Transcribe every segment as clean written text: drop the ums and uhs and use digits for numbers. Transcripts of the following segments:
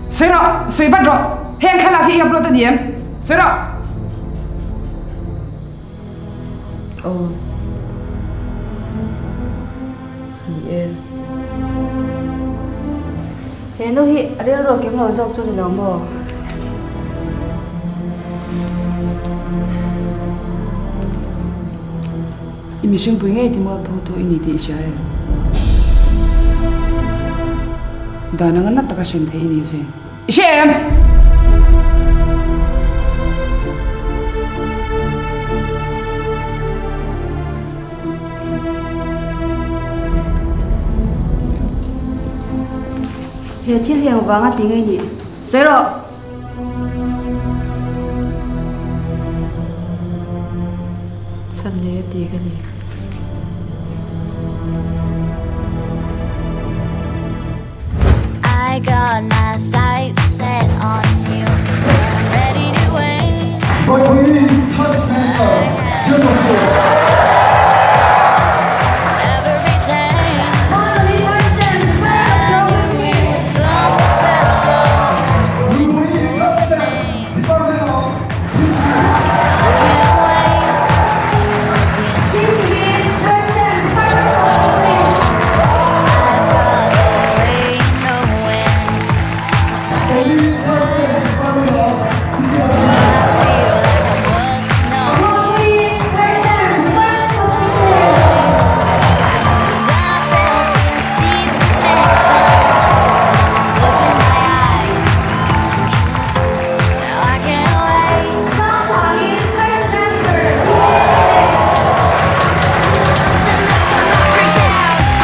Sawi rawh! Sawi vat rawh! Heng thlalak hi i upload a ni em? Sawi rawh! Aw. Ni e. He nu hi a rilru a kim lo zawk chu ni lo maw? I mihring pui ngei ti mualpho tu i ni tih i hria em? Dan anga nat taka hrem theih i ni che. I hria em? He thil hi engvanga ti ngei nih? Sawi rawh! Chhan nei a ti ka ni. I got my sights set on you I'm ready to wait Vawiin third semester geography. Never be tamed I knew we were something special Nupui third sem Department of History. I can't wait to see you again I've got a way knowing Ellie third sem Department of Physiology. I feel like I must know 'Cause I felt this deep connection Looked in my eyes Now I can't wait to see you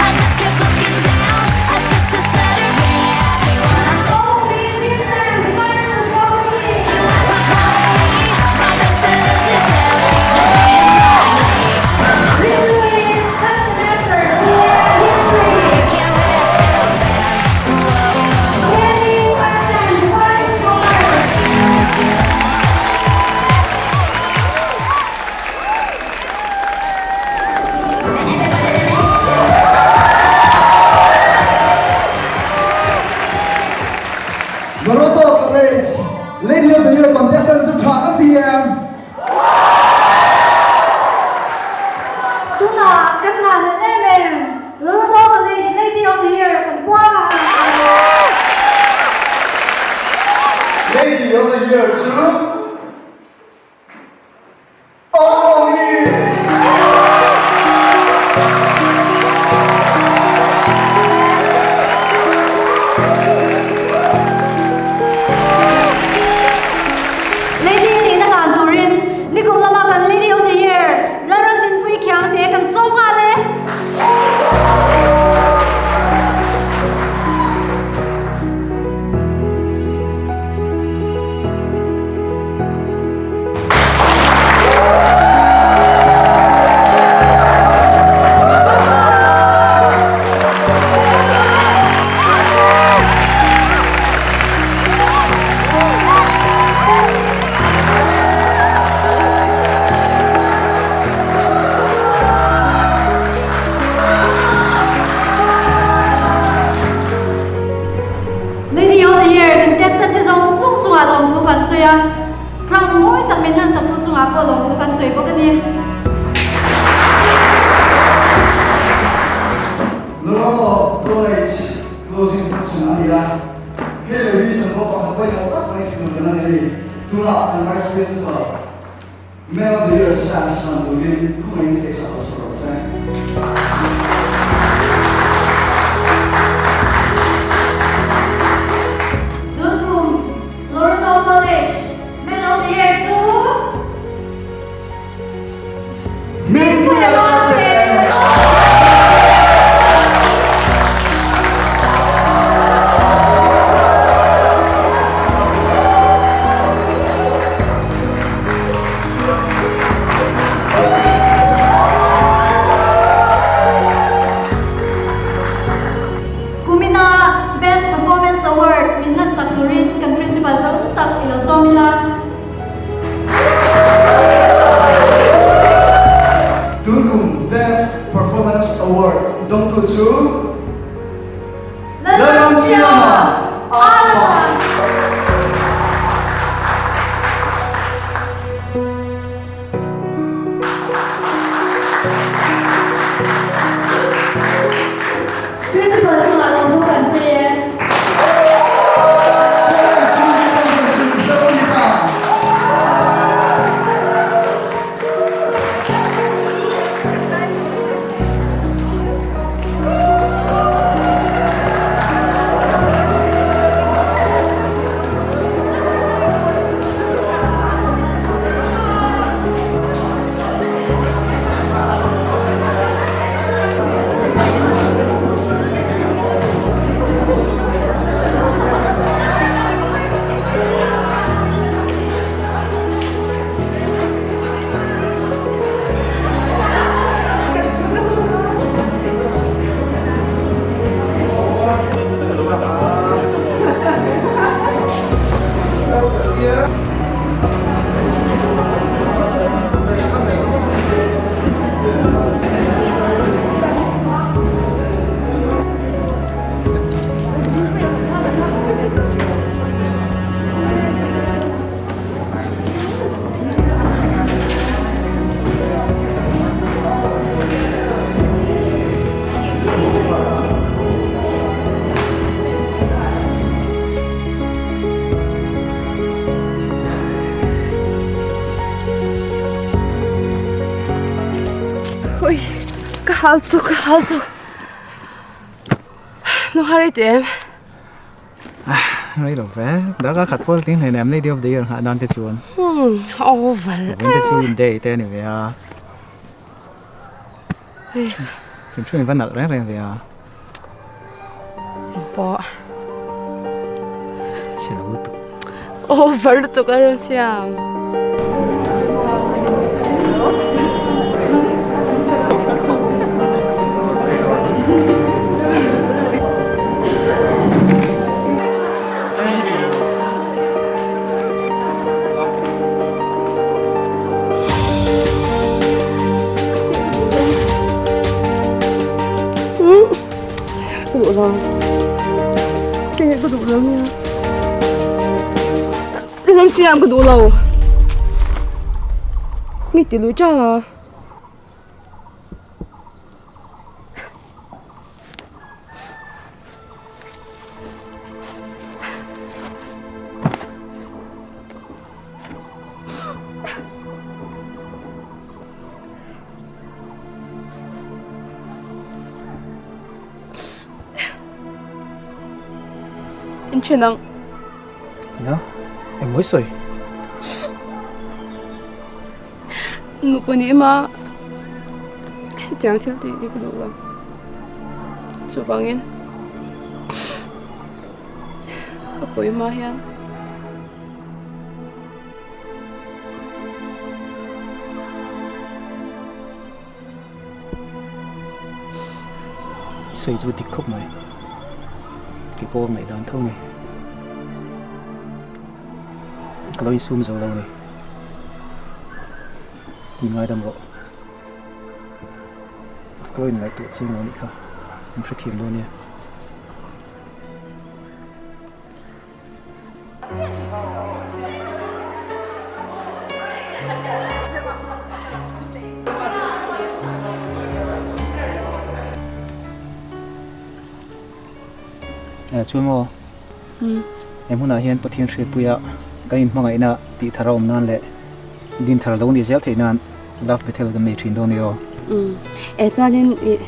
I just kept looking down I just stuttered when he asked me what I'm So telling me my best friend loves his hell She just being lonely Can't rest till then Whoa See you again Loreto College Lady of the Year contestant chu tha kan ti em? Tunah kan ngah leh em em Loreto College Lady of the Year kan puang a. Lady of the Year chu Awm awm hi! Lady nihna hlan turin nikum lama kan Lady of the Year Lalramdinpui Khiangte kan sawm nghal e. Lady of the Year contestant te zawng zawng chungah lawmthu kan sawi a, crown mawi tak min hlan saktu chungah pawh lawmthu kan sawi bawk a ni. Loreto College closing function a ni a, hei lo hi chanvo pakhat pawimawh tak mai ti tur kan la nei a ni. Tunah kan Vice Principal Man of the Year sash hlan turin khawngaihin stage ah lo chho rawh se. Tunkum Loreto College Man of the Year chu Mingpuia Lante! Ui, ka hal tuk, ka hal tuk. No hari te em. Rei lo ve, darkar khat pawh tling hleinem Lady of the Year nghah nan te chuan. Over. Vawiin te chu in day te a ni ve a. Hrim hrim in va nalh reng reng ve a. Pawh. Chhe lo lutuk. Over lutuk a rawn siam. Ka duh lo. Ka duh lo nia. Ram siam ka duh lo. Mi ti lui chang a. In ṭhen ang. Nia, eng mawi sawi? Nupa nih ma hetiang thil tih hi ka duh lo. Chuvangin a pawi hma hian. I sawi chu dik khawp mai. Kei pawh ngaihdan tho mai. Ka lo insum zo lo a ni. Min ngaidam rawh. Ka lo inngaihtuah chiang lo a nih kha. Min hrethiam dawn nia. Chuan maw he hmunah hian Pathian hriatpuia kan inhmangaihna tih thar a awm nan leh din thar lo nih zel theih nan Love Bethel kan nei thin dawn a ni aw. E chuanin i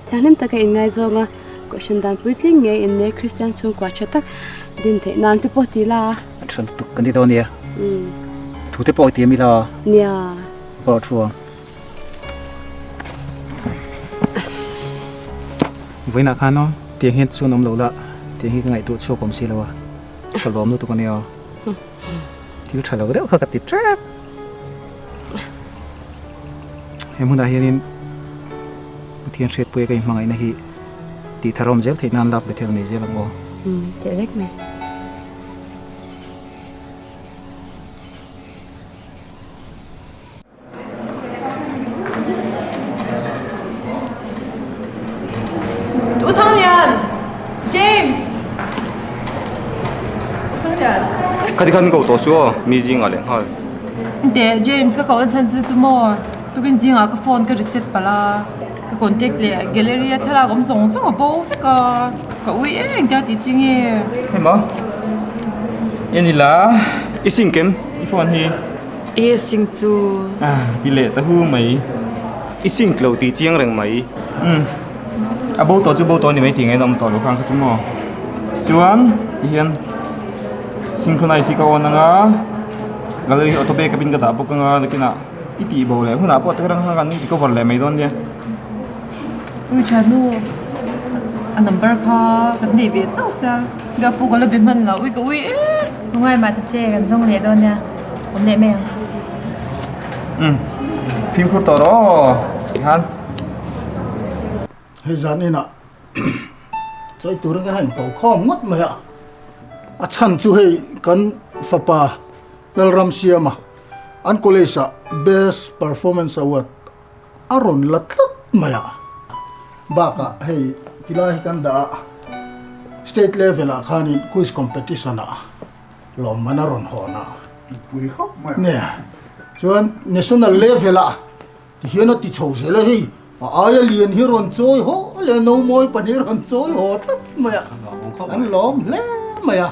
Thianghlim taka inngaizawng a, Kohhran dan puitling ngei in nei Kristian chhungkua tha tak din theih nan te pawh ti la. A tha lutuk kan ti dawn nia. Thu te pawh i ti a mi la. Nia. Ka rawh thu ang. Vawiinah khan aw, tiang hian chuan awm lo la, tiang hi ka ngaihtuah chhuak awm si lo a, ka lawm lutuk a nia aw. Thil tha lo deuh kha ka ti tep. He hmunah hianin Pathian hriatpuia ka inhmangaihna hi tih thar awm zel theih nan Love Bethel nei zel ang aw. Umm teh vek mai. U Thanglian! James! U Thanglian! Khati khan min ko tawh su aw, mi zingah leh nghal. Teh James ka koh a chhan chu chu maw? Tukin zingah ka phone ka reset palh a, ka contact leh gallery a thlalak awm zawng zawng a bo vek a, ka ui em tia tih chi nge? Hei maw? I ni la, i sing kem i phone hi. I sing chu. Ti leh ta hu mai. I sink lo tih chiang reng mai. Umm. A bo tawh chu bo tawh a ni mai tih ngaihna awm tawh lo khan kha chu maw. Chuan ti hian synchronize hi ka on anga gallery hi auto backup in ka dah bawk anga nakinah i tih bo leh hunah pawh tak rang khan kan recover leh mai dawn nia. Ui thiannu a number kha kan nei ve chauh sia biak pawh ka la be hman lo ui ka ui e. Ngai mah ta che kan zawng leh dawn nia awm leh mai ang. Umm fimkhur tawh rawh aw tikhan. Hei zan inah chawi turin ka han ko khawm ngawt mai a, a chhan chu hei kan fapa. Lalramsiama an college ah best performance award a rawn la tlat mai a. Bakah hei tilai hi kan dah a, state level ah khanin quiz competition ah lawmman a rawn hawn a. Pui khawp mai a. Nia, chuan national level ah tihian a ti chho zel a, hei a aia lian hi rawn chawi haw leh no mawi pahnih rawn chawi haw tlat mai a. An lawm hle mai a.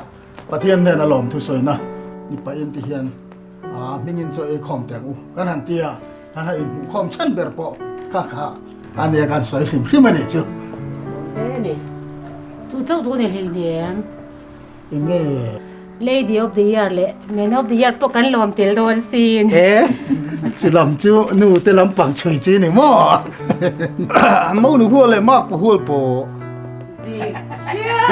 Pathian nen a lawm thusawina ni pahin tihian a hmingin chaw ei khawm teh ang u kan han ti a. Kan han inhmuhkhawm chhan ber pawh kha kha a nia kan sawi hrim hrim a nih chu. Hle ni. Chu chauh chu ni hlei hnem. Enge? Lady of the year leh Man of the year pawh kan lawm tel dawn sin. E, chu lam chu nu te lampang chhui chi ni maw? Mo nu hual leh mak pa hual pawh. Dik chiah.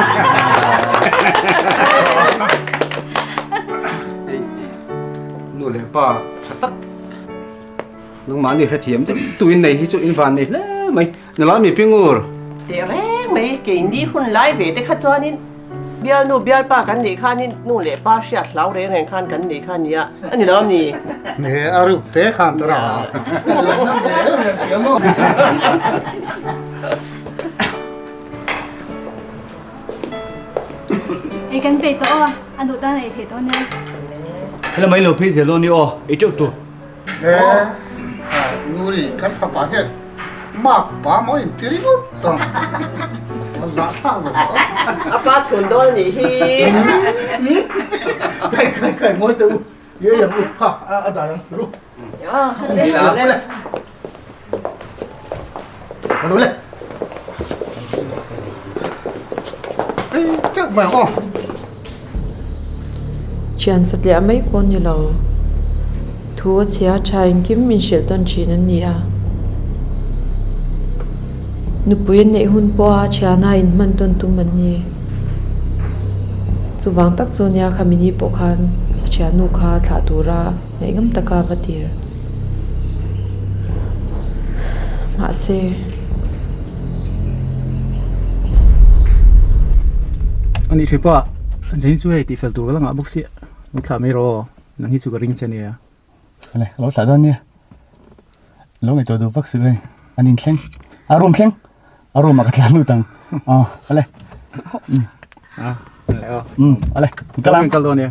Nu leh pa tha tak. Nangmahni hrethiam deuh tuin nei hi chu in van nei hle mai. Nula mi pingur. Teh reng mai, keini hun lai ve te kha chuanin bialnu bialpa kan neih khanin nu leh pa hriat hlau reng reng khan kan nei kha nia, a ni lo a ni? Ne, a ruk te khan ta ra. Ei kan peih tawh aw, a duh tan a ei theih tawh nia. Hela mai lo phei zel dawn ni aw, ei teuh tur. He Nuri kan fapa hian mark pa maw in ti ringawt tawh a zah thlak lo tawh. A pa chhun dawn a nih hi. Kai kai kai mawi teh u, ye yang u kha a dai ang ru. Le. Ru le. Ei teuh mai ang aw. Thian satliah mai pawh ni lo. Thu a chhia tha engkim min hrilh tawn thin an ni a. Nupui an neih hun pawha thiana inhman tawn tum an ni. Chuvang tak chu nia khami ni pawh khan a thiannu kha thlah tura ngaihngam taka va tir. Mahse. Ani hre pawh zain chu hei tihfel tur ka la ngah bawk sia lo thlah mai rawh aw nang hi chu ka ring che ania. Ale ka lo thlah dawn nia lo ngaihtuah duh vak suh hei an inthleng a room thleng a room ah ka tlan lut ang aw ale ale kal ang kal dawn nia.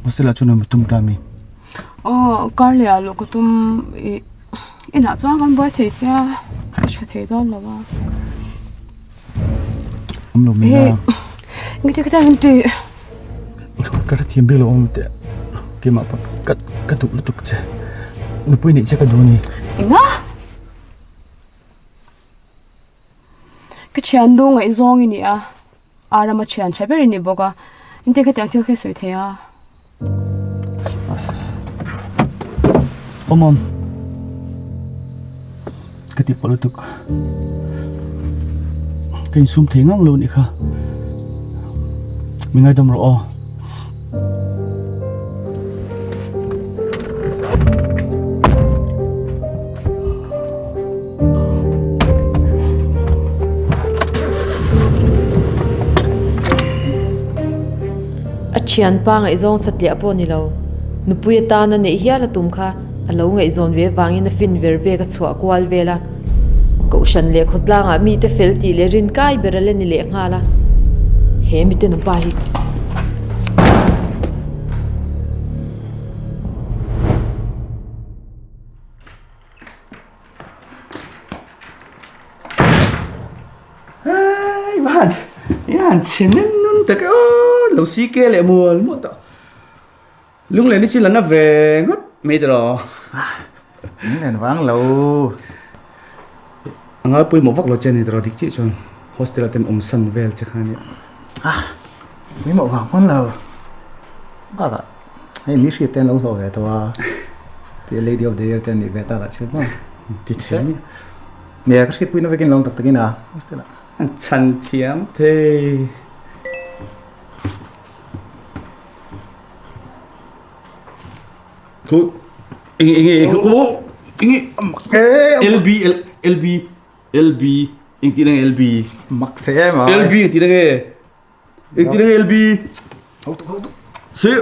Hostel ah chuan awm i tum ta mi? Aw kar leh ah luh ka tum ih inah chuan kan buai thei sia ka tha thei dawn lo a. Awm lo mai a. Engti ka tan tih? Ka hrethiam bik lo awm teh keimah pawh ka ka duh lutuk che nupui neih che ka duh a ni. Enga? Ka thian nu ngaihzawng i ni a, a rama thian tha ber i ni bawk a, engtin khatiang thil kha i sawi thei a? Awm awm ka ti pawh lutuk ka insum thei ngang lo a nih kha mi ngaidam rawh aw. A thianpa ngaihzawng satliah pawh ni lo, nupui atana neih hial a tum kha a lo ngaihzawn ve vangin a fin ver vek a chhuah kual vel a. Kohhran leh khawtlangah mite fel tih leh rin kai ber a la ni leh nghal a, he mite nupa hi. Hei van i han chhe nen nun tak e aw lo si ke leh mual mual tawh lunglen hi chu la na ve ngawt mai tawh Lunglen vang lo. A ngai pawimawh vak lo che a ni tawh dik chiah chuan hostel ah ten awm san vel che kha a nia. Pawimawh vang pawn lo bakah. Hei mi hriat te an lo hlawh ve tawh a. Ti Lady of the Year te an nih ve tak ah chuan maw. Ti thei a ni. Nia ka hriatpuina vekin lawm tak takin a hostel ah. An chhan thiam thei. Khu enge enge enge khu enge LB L LB LB eng tih na nge LB mak thei em a LB eng tih na nge eng tih na nge LB ho tu ho tu sir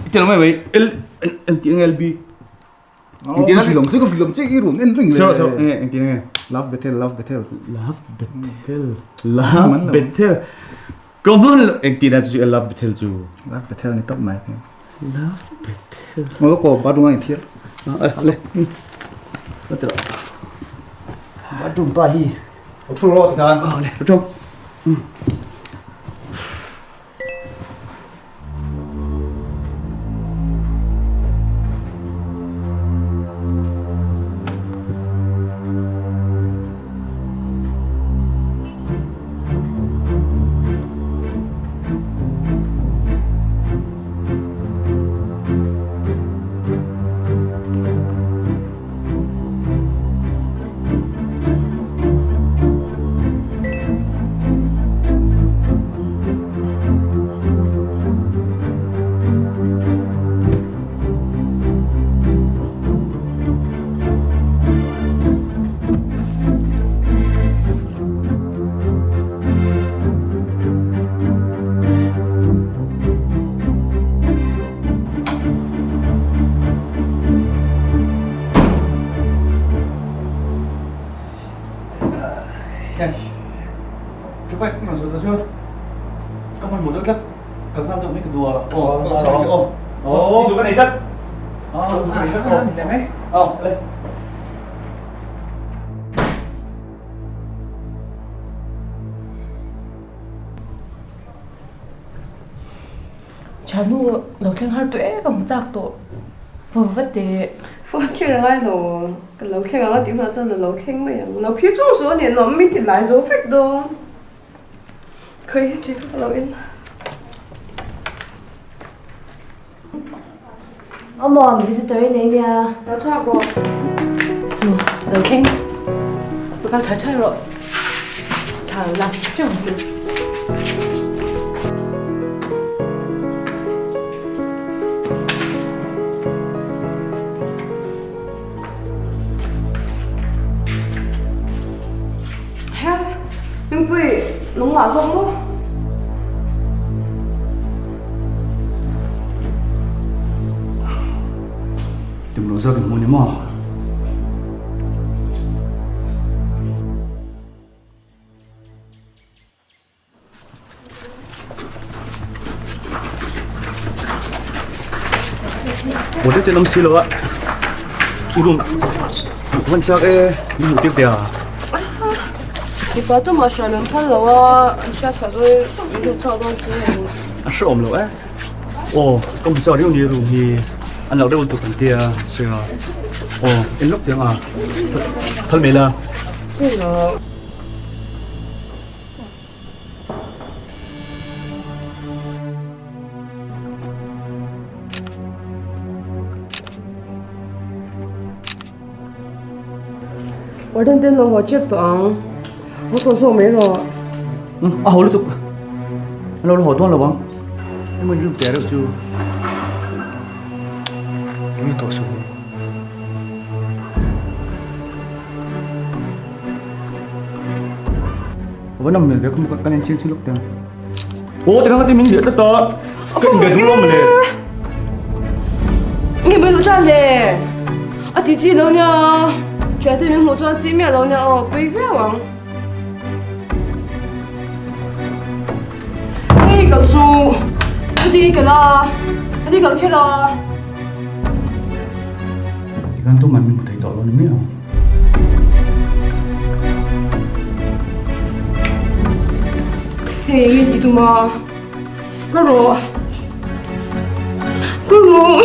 i tel mai mai L eng tih na nge LB eng tih na nge ka hrilh che i run en ring le so so enge eng tih na nge Love Bethel Love Bethel Love Bethel Love Bethel Come on eng tih na chu Love Bethel chu Love Bethel ni tawp mai Love Bethel Ngolo ko bathroom a inthir le bathroom pa hi thu ro ti khan le thu Chanu lo thleng har tawh e ka hmu chak tawh va va teh. Phone kher a ngai lo ka lo thleng ang a tih hunah chuan a lo thleng mai ang lo phir chung chu a nih nuam min ti lai zo vek dawn khawi hi tui kha ka lo en. Awmawm visitor i nei nia. Lo chhuak rawh. Chu lo thleng. Ka kal thuai thuai rawh. Thla lo lak teuh ang chu. He, Hmingpui, nangmah zawk maw? Tum loh zawk in hmu ni maw? Bawlhhlawh te an awm si lo a, u room ka van chak e, min hmuh tir teh a. Mipa tu mah hriat an phal lo a, an hriat chhuah dawn min hmuh chhuak dawn si a ni. A hrehawm lo e. Aw ka hmu chak riau ni room hi an lo reuh lutuk an tia sia. Aw en lawk teh ang a, phal mai la. Chu lo. Warden ten lo haw chep tawh ang. Haw tawh zawk mai rawh. A haw lutuk. An lo la haw dawn lo ang. Emaw in room teh reuh chu. Eng tawh suh. Va nam hmel ve kha maw kan en chiang chiang lawk teh ang. Aw tikhan ka ti min biah tlat a, ka inbe duh lo mawle. Nge mai luh tan le, a ti chi lo nia, thiante min hmuh chuan chi miah lo nia aw, pawi viau ang. Hei kal suh, ka ti kal a, ka ti kal kher a. Tikhan tuman min hmu thei tawh lo ni miau. Hei nge tih tum a, ka rawh, ka rawh.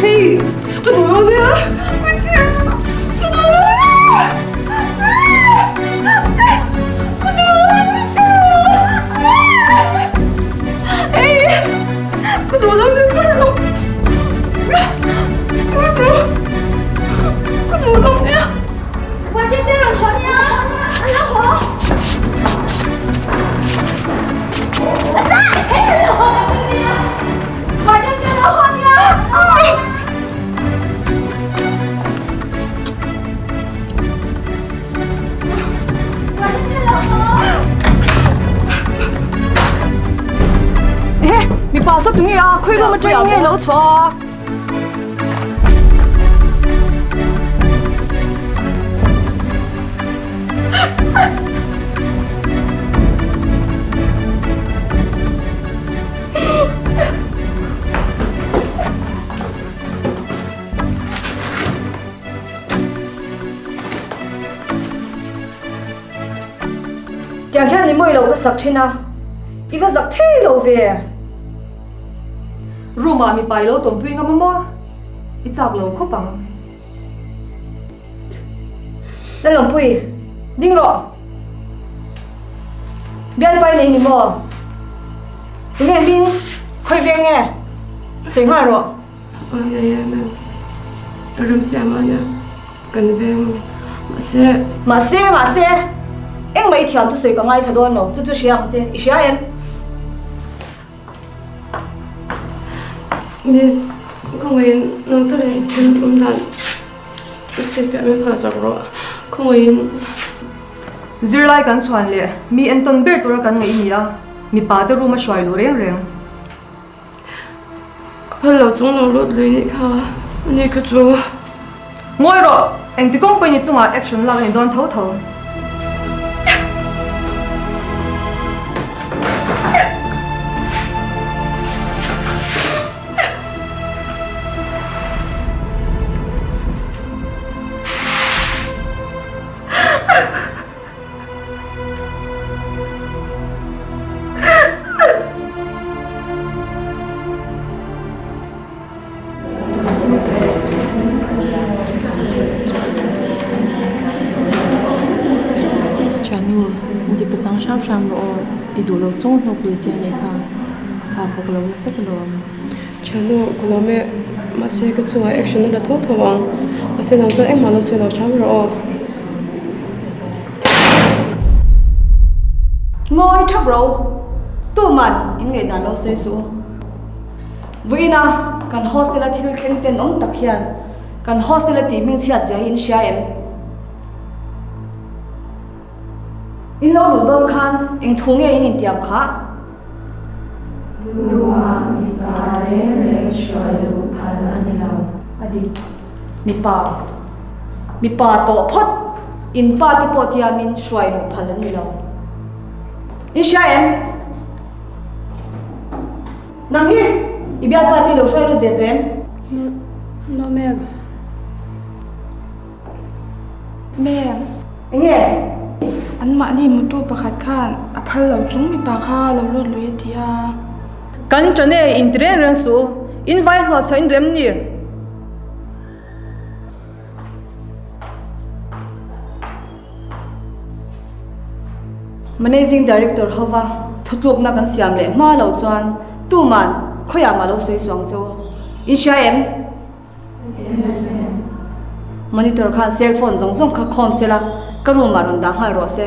Hei, ka duh lo nia, ka duh lo nia. Ka duh lo nia. Hei. saw tunge a, khawi room atangin nge lo chhuah a? Tiang hian ni mawi lo ka sak thin a, i va zak thei lo ve. Room ah mipa i lo tawmpui ngam a maw? I chak lo khawp ang. Lalawmpui, ding rawh. Bialpa i nei ni maw? Tunge hming? Khawi veng nge? Sawi nghal rawh. Aw nei e ma'am. Ka ram siam a nia. Kan veng a ni. Mahse. Mahse, mahse. Engmah i thiam thusawi ka ngaithla dawn lo. Chu chu hria ang che. I hria em? Miss, khawngaihin nang ta leh thil awm dan i sawi fiah mai phah zawk rawh. Khawngaihin. Zirlai kan chhuan leh mi entawn ber tura kan ngaih ni a, mipa te room a hruai luh reng reng. Ka phal lo chung lo lut lui nih kha, ani kha chu. Ngawi rawh, engti kawng pawhin i chungah action lak a ni dawn tho tho. Thiannu, in ti pachang hram hram rawh aw, i duh lo chung hnuk lui che anih kha, tha bawk lo la vek alawm. Thiannu, ka lawm e, mahse ka chungah action a la tho tho ang, mahse nang chuan engmah lo sawi lo hram rawh aw. Ngawi thap ro, tuman in ngaihdan lo sawi suh u. Vawiina kan hostel a thil thleng ten awm tak hian kan hostel a tih hming chhiat zia hi in hria em? In lo luh dawn khan eng thu nge in intiam khah? Room-ah mipa reng reng hruai luh phal a ni lo. A dik. Mipa. Mipa tawh phawt. In pa te pawh tiamin hruai luh phal an ni lo. In hria em? Nang hi i bialpa te i lo hruai lut ve tawh em? No, no ma'am. Ma'am. Enge? An mahni mutu pakhat khan a phal lo chung mipa kha lo lut lui a ti a. Kan ṭan e, in ti reng reng suh u. In vai hnawh chhuah in duh em ni? Managing Director hova thutlukna kan siam leh hma lo chuan tuman khawiah mah lo sawi suang che u. In hria em? Monitor khan cell phone zawng zawng kha khawm sela ka room ah rawn dah nghal rawh se.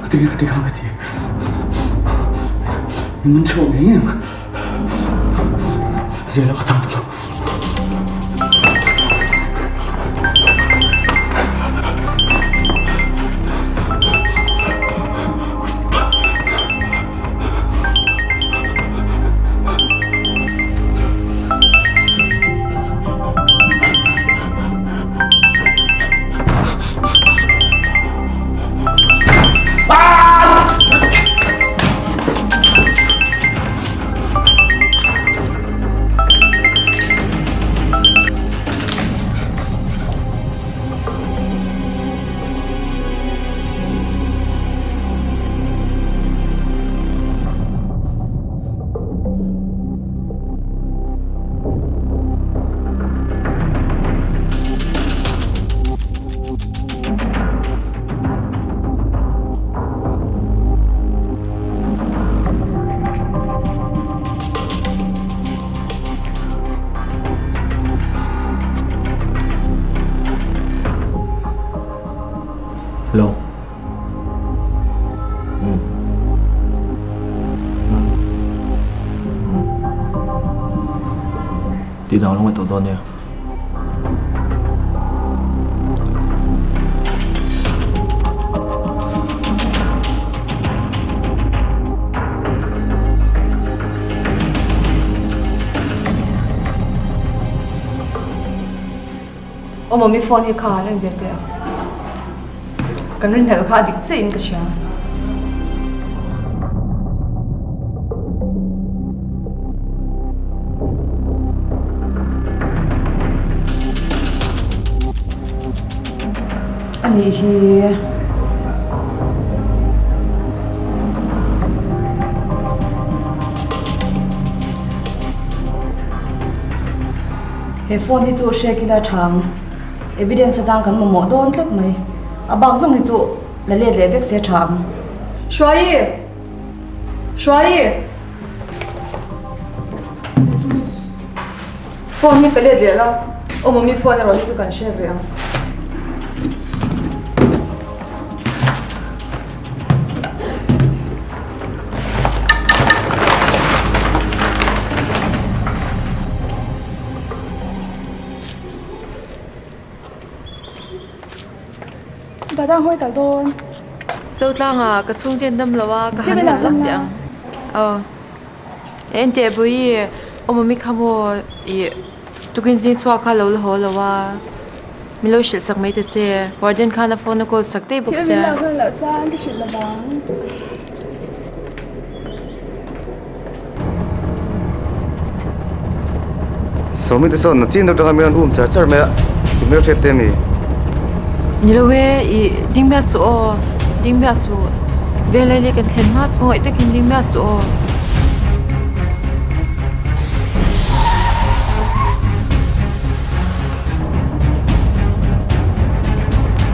Ka ti kha ka ti Min chhuak ngei ngei ang Zela ka tang tawh lo. Hello. Um. Um. Um. Tih dang lo ngaih tawh dawn nia. Aw mummy phone hi kha han en ve teh a, kan rinhlelh kha a dik chiah in ka hria. A nih hi. He phone hi chu hriak ila tha ang. Evidence atang kan mamawh dawn tlat mai. A bak zawng hi chu la let leh vek se tha ang. Hruaii! Hruaii! Phone hi pe let leh la. Aw mummy phone erawh hi chu kan hriat ve ang. Dada hawi kal dawn. Zotlanga ka chhungte an dam lo a ka han kal lawk teh ang. Aw. Enteh Bawihi awmawmi kha maw ih tukin zing chhuak kha lo la haw lo a min lo hrilh sak mai ta che warden khan a phone a call sak daih bawk sia. Thil min lo hman loh chuan ka hrilh lo vang. Sawmi te sawn nachin deuh tanga min rawn um char char mai a, i hmelhriat te ami? Ni lo e, i ding miah suh aw, ding miah suh. Veng lai kan thlen hma chu ngaih takin ding miah suh aw.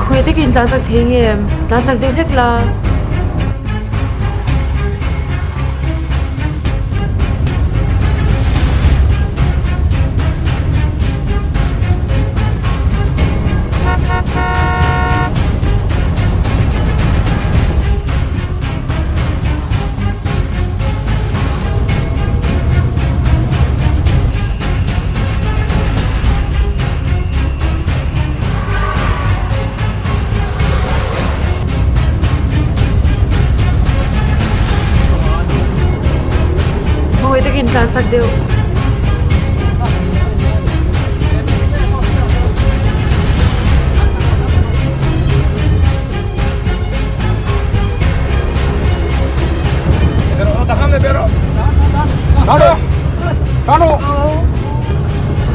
Khawi takin tlan chak thei nge? Tlan chak deuh hlek la. Mawi takin tlan chak deuh.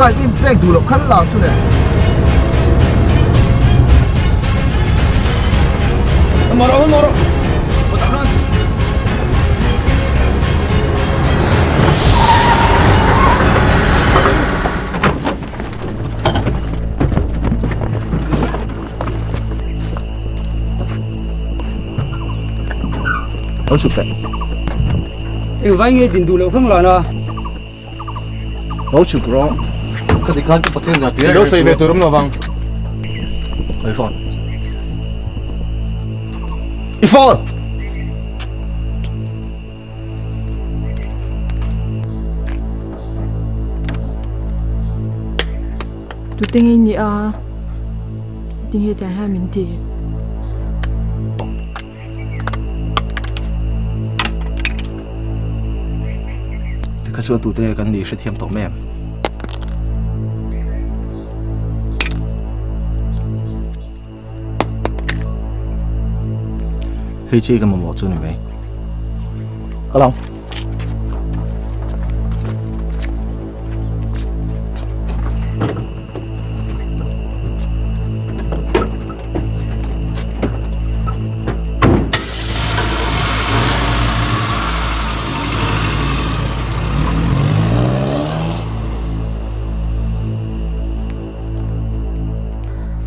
Side in pek duh loh khan lang chu le. Eng vai nge din duh loh khang lan a. Lo chhuk rawh. Ka ti khan ka pasien zah tir. Lo sawi ve tur awm lo vang. I phone. I phone. Tute nge ni a? Tinge tiang hian min ti? Tikha chuan tute nge kan nih hrethiam tawh mai em? Hei chi ka mamawh chu ni mai. Ka lang.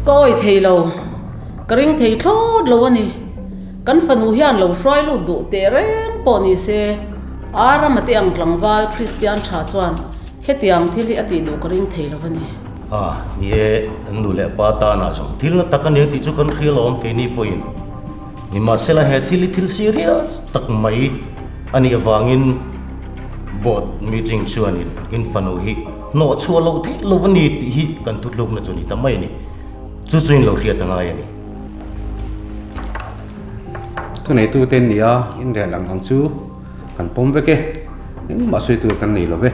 Ka awi thei lo, ka ring thei thlawt lo a ni. Kan fanu hian lo hruai lut duh teh reng pawh ni se, Arama te ang tlangval Kristian tha chuan hetiang thil hi a tih duh ka ring thei lo a ni. A, ni e, nu leh pa tanah zawng thil na tak a nia tih chu kan hria lawm keini pawhin. Nimahsela he thil hi thil serious tak mai a nih avangin board meeting chuanin in fanu hi hnawh chhuah loh theih lo a ni tih hi kan thutlukna chu ni ta mai a ni. Chu chu in lo hriat a ngai a ni. Thuneitute an ni a, inrel ang ang chu kan pawm vek e, engmah sawi tur kan nei lo ve.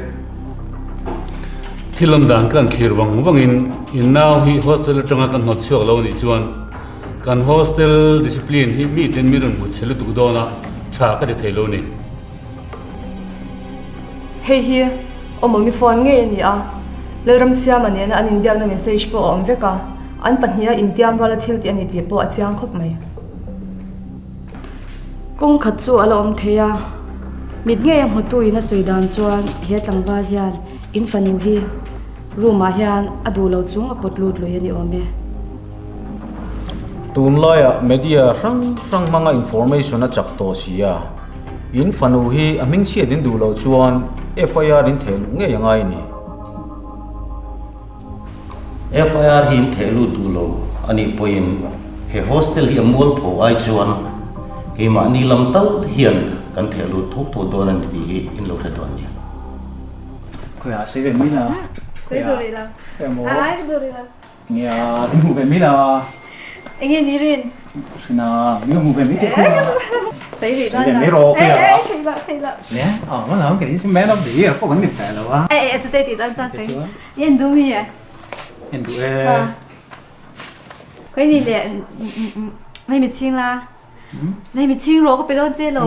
Thil lam dan kan thlir vang vangin in nau hi hostel atanga kan hnawt chhuak lo anih chuan kan hostel discipline hi miten min rawn hmu chhe lutuk dawn a, tha ka ti thei lo a ni. Hei hi Awmawmi phone ngei a ni a, Lalramsiama nena an inbiakna message pawh a awm vek a, an pahniha intiam ruala thil tih a ni tih pawh a chiang khawp mai. Kawng khat chu a la awm thei a, mit ngei a hmutu in a sawi dan chuan he tlangval hian in fanu hi room ah hian a duh lo chung a pawt lut lui a ni awm e. Tunlaiah media hrang hrang hmanga information a chak tawh si a, in fanu hi a hmingchhiat in duh loh chuan FIR in theh luh ngei a ngai a ni. FIR hi in theh lut duh lo a nih pawhin he hostel hi a mualpho ai chuan keimahni lam tal hian kan theh lut tho tho dawn a ni tih hi in lo hre dawn nia. Khawiah sei ve mai la. Sei duh rih lo. Khawiah maw? Ai ka duh rih lo. Nia, min hmuh ve mai la. Enge ni rin? Hrina, min hmuh ve mai teh khawiah. Sei rih dawn lo. Sei ve mai rawh khawiah. Ei thei lo, thei lo. Nia, aw mana ang kei chu man of the year pawh kan ni ve lo a. Ei ei chutei tih dawn chuan kei. I en duh mi e? En duh e. Khawi ni leh mai mi chhing la. Mai mi chhing rawh ka pe dawn che lo.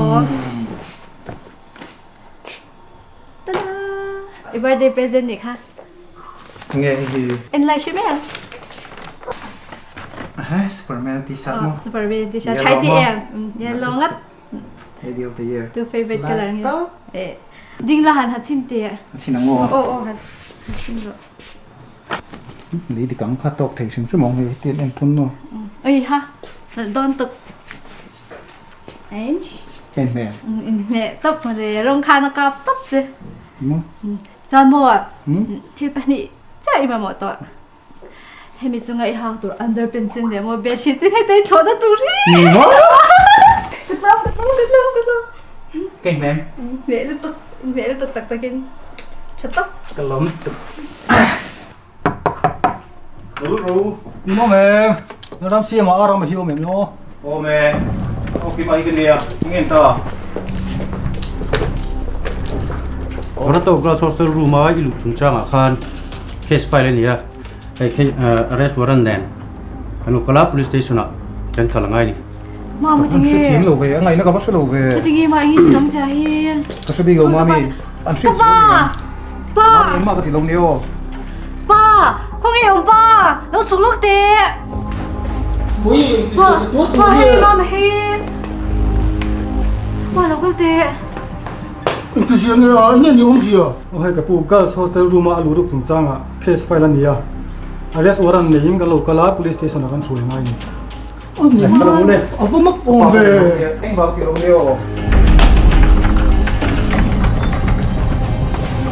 Ta-da! I birthday present nih kha. Nge hei hi? En lai hre mai ang. Aha, Superman t-shirt mo. Superman t-shirt. Chai ti em? Yellow ngat. Lady of the year. Tu favorite color nge? Eh. Ding la han ha chin te. Ha chin ang aw. Aw aw han chin rawh. Lei dik ang kha tawk thei hrim hrim ang hei tian en pawn maw. Oi ha. Nalh dawn tuk. Eish. En hmel. In hmeh tawp ma le rawng khan a kap tawp che. Maw. Chuan maw thil pahnih chiah i mamawh tawh. Hemi chunga i hak tur underpants in leh maw bedsheet sin hei te thlawhna tur hi. Ni maw? Ka tlawm ka tlawm ka tlawm ka tlawm. Ka inhmeh. Inhmeh lutuk inhmeh lutuk tak takin tha tawp. Ka lawm tuk. Ru ru. Ni maw mem? Na ram siam ah ram a hi awm em aw? Awm e. Aw keimah hi ka nia. Eng nge ta? Toronto Girls Hostel room a i luh chungchangah khan case file a ni a, hei khi arrest warrant nen kan Ukala Police Station ah kan kal a ngai a ni. Mama tinge? Ka hre thiam lo ve, a ngaihna ka va hre lo ve. Ka tinge mah engin ti awm che hi? Ka hre bik lo mami, an hriat sual a ni ang. Pa! Mami engmah ka ti lo ni aw. Pa! Khawnge awm pa? Lo chhuk lawk teh! Pa! Pa hei mama hei! Pa lo kal teh! Engti zia nge a, enge ni awmzia? Aw hei ka pu, girls hostel room a a luh ruk chungchangah case file a ni a, arrest warrant neiin kan lo kal a, police station ah kan hruai ngai a ni. A va mak awm ve. Engvang ti lo ni aw.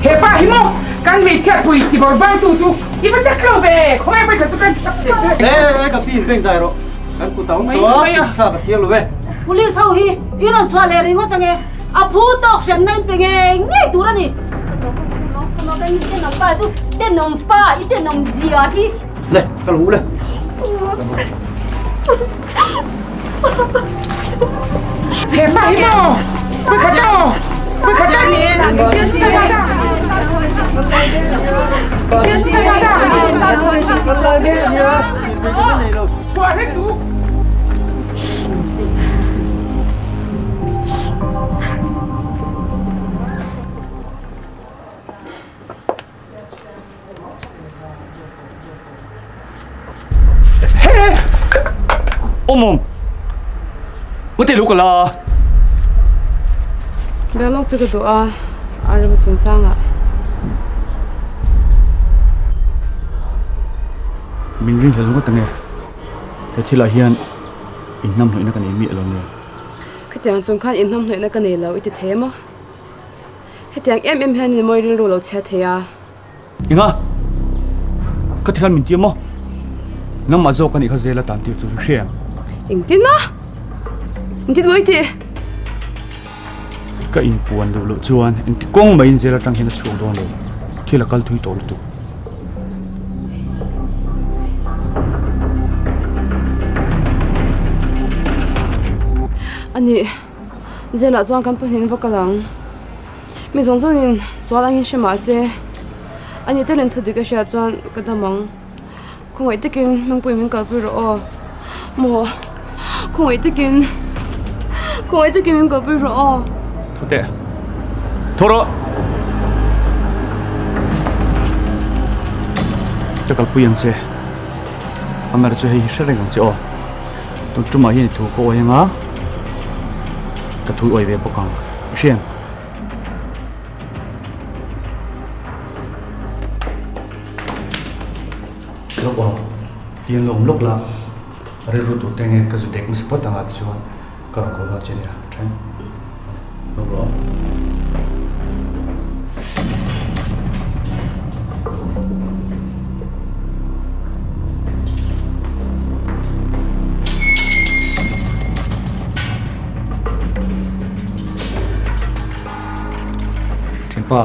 He pa hi maw kan hmeichhia pui ti bawr bang tu chu i va zak lo ve khawngaih vawi khat chu kan tap teh che. E ka pi beng dai rawh kan kut a awm tawh a thla ka thiang lo ve. Police ho hi i rawn chhuah leh ringawt ange a phu tawk hremna in pe ngei ngei tur a ni. Tenawm pa chu tenawm pa i tenawm zia hi. Le ka lo le. He pa hi maw Pui khat aw Pui khat aw Chhuah hlek suh. Awm awm. Ngati lu ka la. Dialogue chu ka duh a, a rem chungchangah. Min ringhlel ngawt ange. He thilah hian inhnamhnawihna ka nei miah lo nia. Khatiang chung khan inhnamhnawihna ka nei lo i ti thei maw? Hetiang em em hian ni mawi rilru lo chhia thei a. Enga? Ka ti khan min ti a maw? Nangmah zawk a nih kha zela tan tir chu hria em? Engtin a? Engtin maw i tih? Ka inpuan duh loh chuan engti kawng maiin zel atang hian a chhuak dawn lo. Thil a kal thui tawh lutuk. A nih, zelah chuan kan pahnih va kal ang. Mi zawng zawngin sual angin hre mah se, a nih telin thu dik a hriat chuan ka dam ang. Khawngaih takin Hmingpuii min kalpui rawh aw. Maw? Khawngaih takin Khawngaih takin min kalpui rawh aw. Tho teh. Tho rawh. Ka kalpui ang che. Amar chu hei hi hre reng ang che aw. Tun tumah hian i thu ka awi anga ka thu awi ve bawk ang. I hria em? Lawk aw, tin lawm lawk la, rilru tur te nge ka zu dek hmasa phawt anga tichuan ka rawn ko dawn che nia, then lawk rawh aw. Thianpa,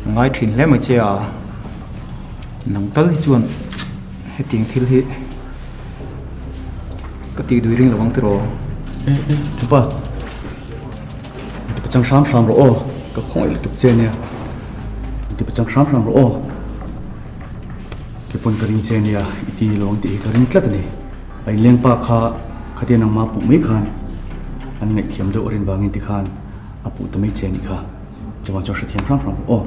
ngai thin hle mai che a. Nang tal hi chuan hetiang thil hi ka tih dui ring lo ang tiraw? E e Thupa, inti pachang hram hram rawh aw, ka khawngaih lutuk che ania, inti pachang hram hram rawh aw, kei pawn ka ring che ania, i ti lo ang tih hi ka ring tlat a ni, a inleng pa kha khatia nangma puh mai khan an ngaihthiam deuh a rin vangin tikhan a puh ta mai che a nih kha, chuvang chuan hrethiam hram hram rawh aw.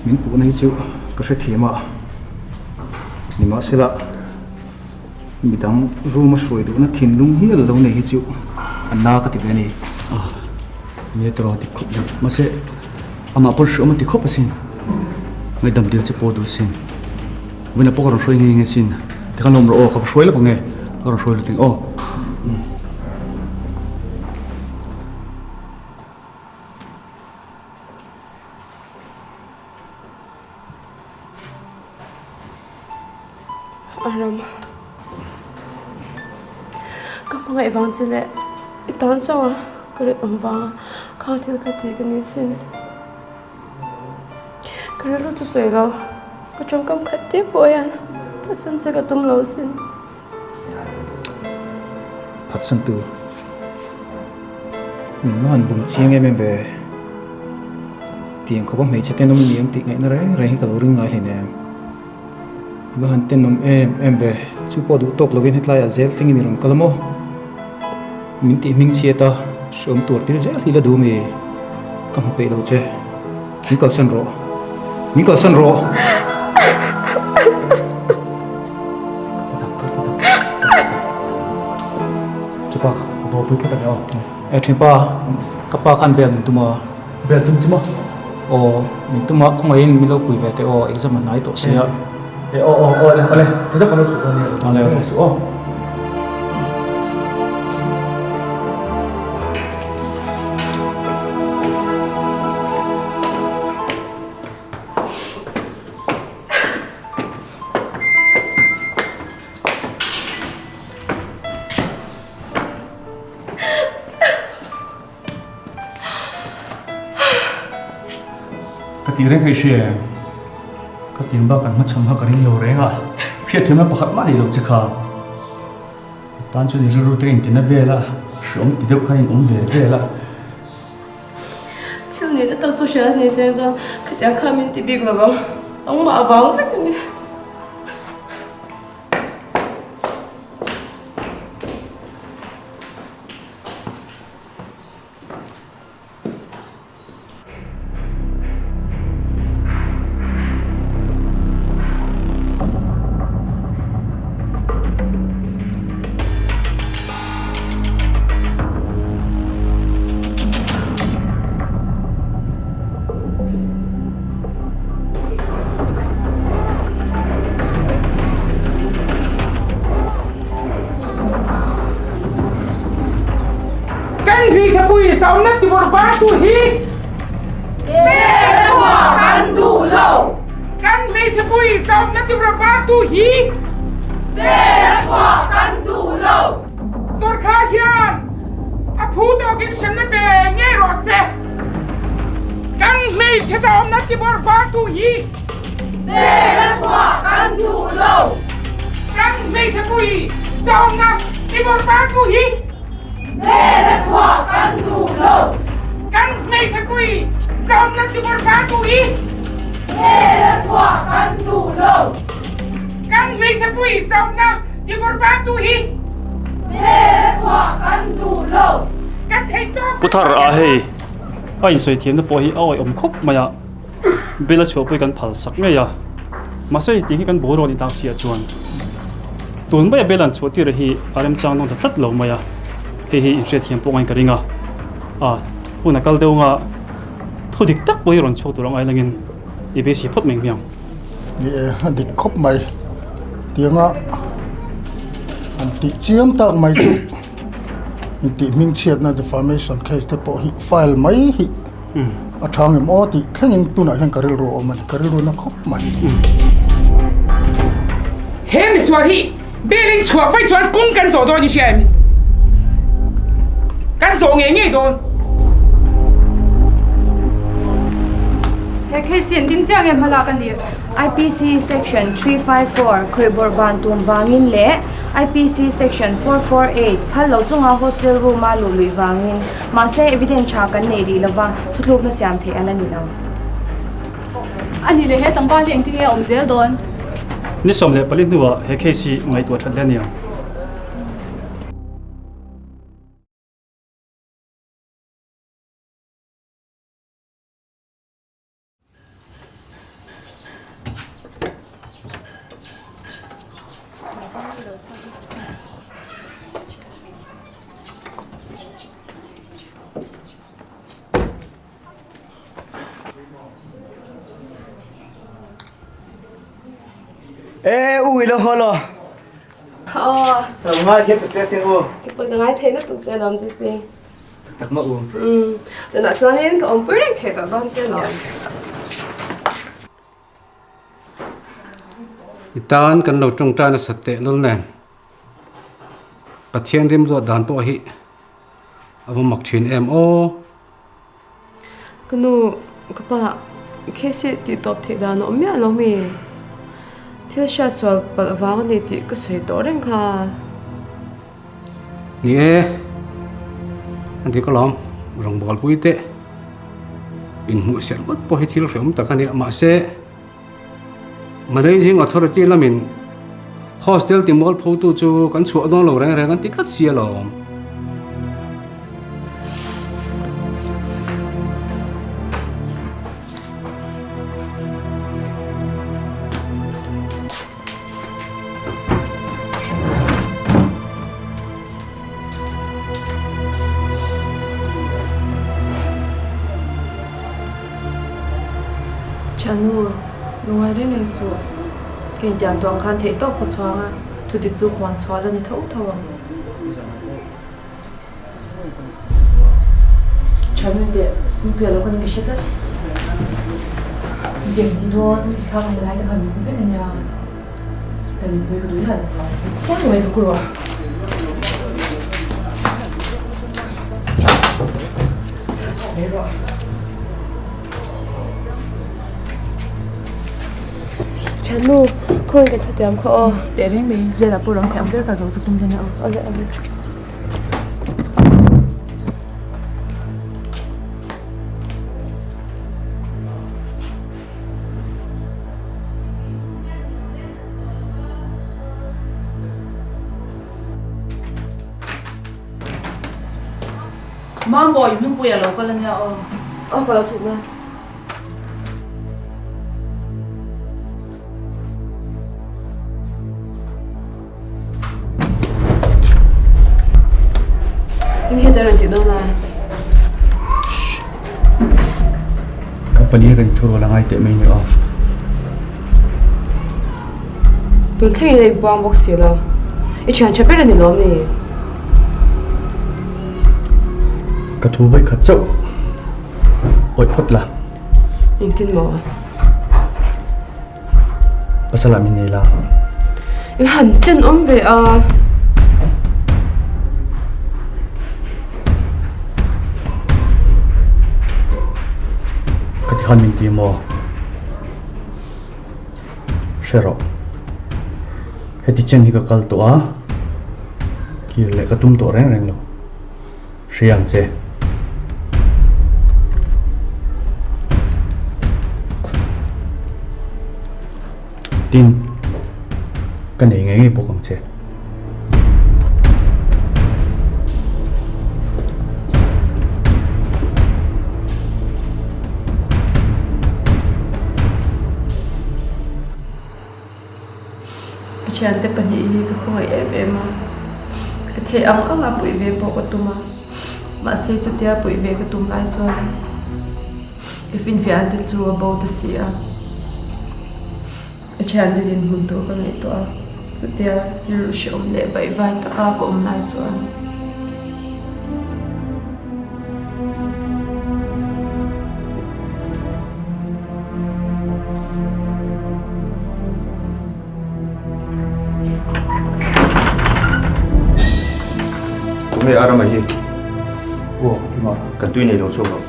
Min puhna hi chu ka hrethiam a, nimahsela midang room a hruai duhna thinlung hial lo nei hi chu a na ka ti ve a ni. Ah, nia tawrh a ti khawp deuh, mahse amah pawn hreawm a ti khawp asin, ngaihdam dil che pawh duh asin, vawiin ah pawh ka rawn hruai nghe nghe asin, tikhan lawm rawh aw, ka va hruai lawk ang e, ka rawn hruai lutin aw. A ram ka hmangaih vang che leh i tan chauh a ka rinawm vang a khang thil kha ti ka ni sin ka rilru chu sawi lo ka tawngkam khat te pawh hian phatsan che ka tum lo sin. Phatsan tu min va han bum chiang em em ve. Tiang khawpa hmeichhe tenawm a ni ang tih ngaihna reng reng hi ka lo ring ngai hleinem. I va han tenawm em em ve. Chu pawh duh tawk lovin hetlaiah zel thlengin i rawn kal a maw? Min tih hming chhiat a, hreawm tur tir zel hi la duh mi? Ka hmu peih lo che. Min kalsan rawh. Min kalsan rawh. Chupa ka bawpui phawt a ni aw. E thianpa, ka pa khan bel min tum a. Bel tum chu maw? Aw, min tum a, khawngaihin min lo pui ve teh aw, exam a hnai tawh sia. E aw aw aw ale ale, ti deuh kan lo chhuah dawn nia. Ale ale. Aw. Ka tih reng hei hria em? Ka tiang bak kan hmachhawn kha ka ring lo reng a, hriatthiamna pakhat mah nei lo che kha. Tan chuan i rilru te intina vel a, hreawm ti deuh khan in awm ve vel a. Thil nihna tak chu hria ni se chuan khatiang kha min ti bik lo vang, nangmah avang vek a ni. Kan hmeichhe pui sauna tibawrh bangtu hi Pek chhuah kan duh lo. Kan hmeichhe. hmeichhe pui zawmna tura batu hi Bel a chhuah kan duh lo. Sawrkhar hian a phu tawkin hremna pe ngei rawh se. Kan hmeichhe zawmna tibawr batu hi Bel a chhuah kan duh lo. Kan hmeichhe pui zawmna tibawr batu hi Bel a chhuah kan duh lo. Kan hmeichhe pui zawmna tibawr batu hi Bel a chhuah kan duh lo. Kan hmeichhe pui zawmna tibawr batu hi Bel a chhuah kan duh lo. Kan theih tawp Pu Thar a hei a insawi thiamna pawh hi a awihawm khawp mai a, bel a chhuahpui kan phal sak ngei a, mahse tih hi kan boruak ni tak siah chuan tun maia bel an chhuah tir hi a remchang dawn ta tlat lo mai a, hei hi inhriatthiam pawh ngain ka ring a, a hun a kal deuh anga thu dik tak pawh hi rawn chhuak tur ang ailangin i beisei phawt mai hmiang. Ni e, a dik khawp mai. Tianga han tih chiam tak mai chu intih hmingchhiatna defamation case te pawh hi file mai hi A tha ngem aw tih thlengin tunah hian ka rilru a awm a ni, ka rilru na khawp mai. He misual hi bail in chhuah vaih chuan kawng kan zawh dawn i hria em? Kan zawh ngei ngei dawn. He case hi engtin chiah nge hmalak a nih? IPC Section 354 khawihbawrh ban tum vangin leh IPC Section 448 phal lo chunga hostel room-a luh luih vangin Mahse, evidence tha kan nei rih lova, thuthlukna siam theih a la ni lo. A nih leh he tlangval hi engtin nge a awm zel dawn? Ni 14 hnuah he case hi ngaihtuah that hle a ni ang. E u ilo holo. Aw. Ngai thiam tak che sin u. Ke pawh ka ngai thei lutuk che lawm che pi. Tak ma u. Tunah chuanin ka awmpui reng thei tawh dawn che lawm. Yes. I tan kan lo tawngtai nasa teh lul nen Pathian rimruat dan pawh hi a va mak thin em aw. Ka nu, ka pa, case hi tih tawp theih dan a awm miah lo mi? Thil hriat sual palh vang a ni tih ka sawi tawh reng kha. Ni e, a dik alawm, rawngbawlpui te inhmuh serh ngawt pawh hi thil hreawm tak a nia, mahse Managing Authority lamin hostel timual photu chu kan chhuah dawn lo reng reng an ti tlat si alawm. Thiannu, lungngai reng reng suh. Ka intiam tawh ang khan theih tawp ka chhuang a, thudik chu huan chhuah la ni tho tho ang. Thiannu teh, min piah loh ka ni ka hre tlat. Dem ni dawn, thla ka ni lai te khan min hmu vek a nia. Ka min pui ka duh hian chiang mai thawk ru a. Mai rawh. Thiannu, khawi ka thutiam kha aw. Teh reng mai, Zela pawh rang thei ang ber ka lo zuk tum dawn a aw. Awle awle. Mambawi hmingpui a lo kal a nia aw. Aw ka lo chhuk na. Eng hi tar an tih dawn a? Company reng thu rual a ngai teh mai ni aw. Tun thleng in a inpuang bawk si lo. I thian tha ber a ni lawm ni? Ka thu vawi khat chauh awih phawt la. Engtin maw? Pasal ah min nei la. I han chen awm ve a. Ka ti khan min ti maw? Hre rawh. Heti chen hi ka kal tawh a, kir leh ka tum tawh reng reng lo. Hria ang che. Tin, ka nei ngei ngei bawk ang che. Ka thiante pahnih hi ka khawngaih em em a, ka theih ang anga puih ve pawh ka tum a, mahse chutia puih ve ka tum lai chuan ka finfiahna te chu a bo ta si a, ka thiante dinhmun tur ka ngaihtuah a, chutia rilru hrehawm leh baihvai taka ka awm lai chuan. Tunge a rama hi? Aw, kima. Kan tui nei lo chhuak lo.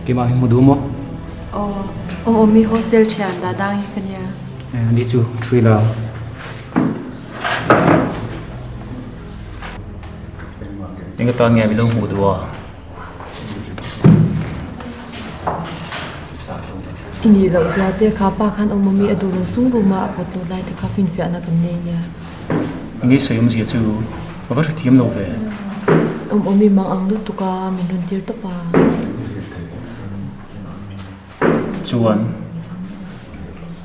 Keimah hi hmu duh maw? Aw, awm awm i hostel thian dah dang hi ka nia. Eh, ani chu thui la. Eng atan nge min lo hmuh duh a? I nih loh zia te kha pa khan awm awm i a duh lo chung room a a pawt lut lai te kha finfiahna kan nei nia. Enge sawi awmzia chu ka va hrethiam lo ve. Awm awm i mang ang lutuk a min rawn tir tawp a. Chuan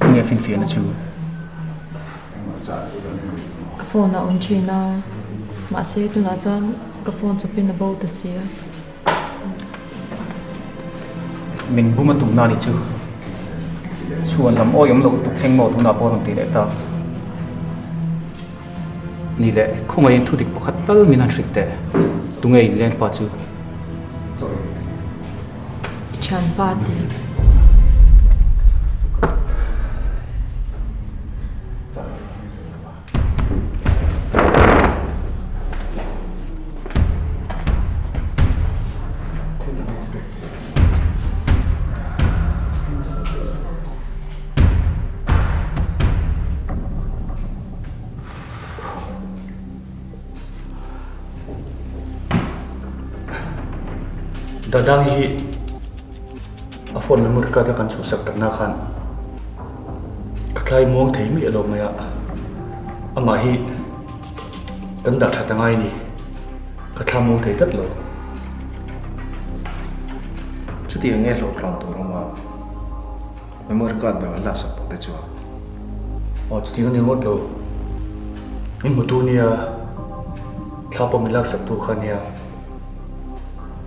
khawnge finfiahna chu? Ka phone a awm thin a, mahse tunah chuan ka phone chawpin a bo ta si a. Min bum a tumna ni chu. Chhuan lam awi awm loh tuk thleng maw tunah pawh a rawn ti leh ta. Ni leh khawngaihin thudik pakhat tal min han hrilh teh. Tunge inleng pa chu? I thianpa ti. Dadang hi a phone memory card a kan chhuhsak takna khan ka thlai muang thei miah lo mai a, amah hi kan dah that angai a ni, ka thla muang thei tlat lo. Chutiang nge hlawhtlang tur awm a? Memory card ber an laksak tawh te chuan. Aw chutiang a ni ngawt lo. Min hmutu nia, thla pawh min laksak tu kha nia.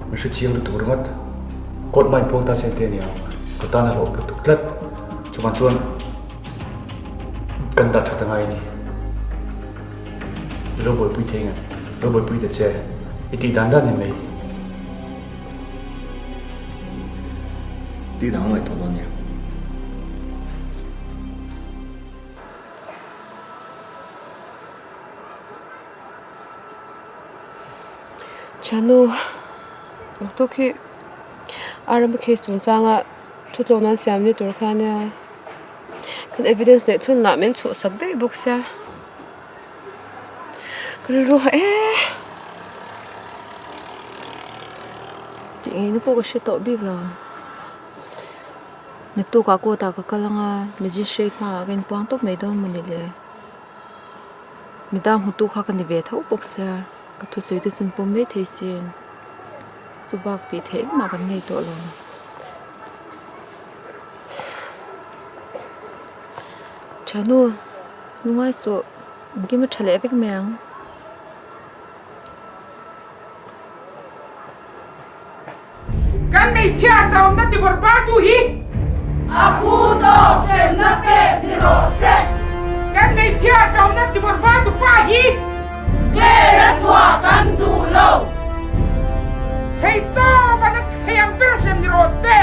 Min hre chiang lutuk ringawt. Court hma inpuang ta sen te ania, ka tan a hlawh lutuk tlat. Chuvang chuan kan dah that angai a ni. I lo buaipui thei nge? Lo buaipui ta che. I tih dan dan ni mai. Tih dang a ngaihtuah dawn nia. Thiannu, naktuk hi Arama case chungchanga thutlawm an siam ni tur kha ania kan evidence leh chhun lah min chhuhsak daih bawk sia ka rilru ha e. Tih ngeina pawh ka hre tawh bik lo. Naktukah court ah ka kal anga magistrate hmaah ka inpuang tawp mai dawn mawni le. Midang hmutu kha ka ni ve tho bawk sia, ka thusawi te chu an pawm mai thei sin. Chu bak tih theih engmah kan nei tawh lo. Thiannu, lungai suh, engkim a tha leh vek mai ang. Kan hmeichhia zawmna tibawrh bartu hi. A phu tawk hremna pek ni rawh se. Kan hmeichhia zawmna tibawrh bartu pa hi. Bail a chhuah kan duh lo. Thei tawp a na thei ang ber a hrem ni rawh se.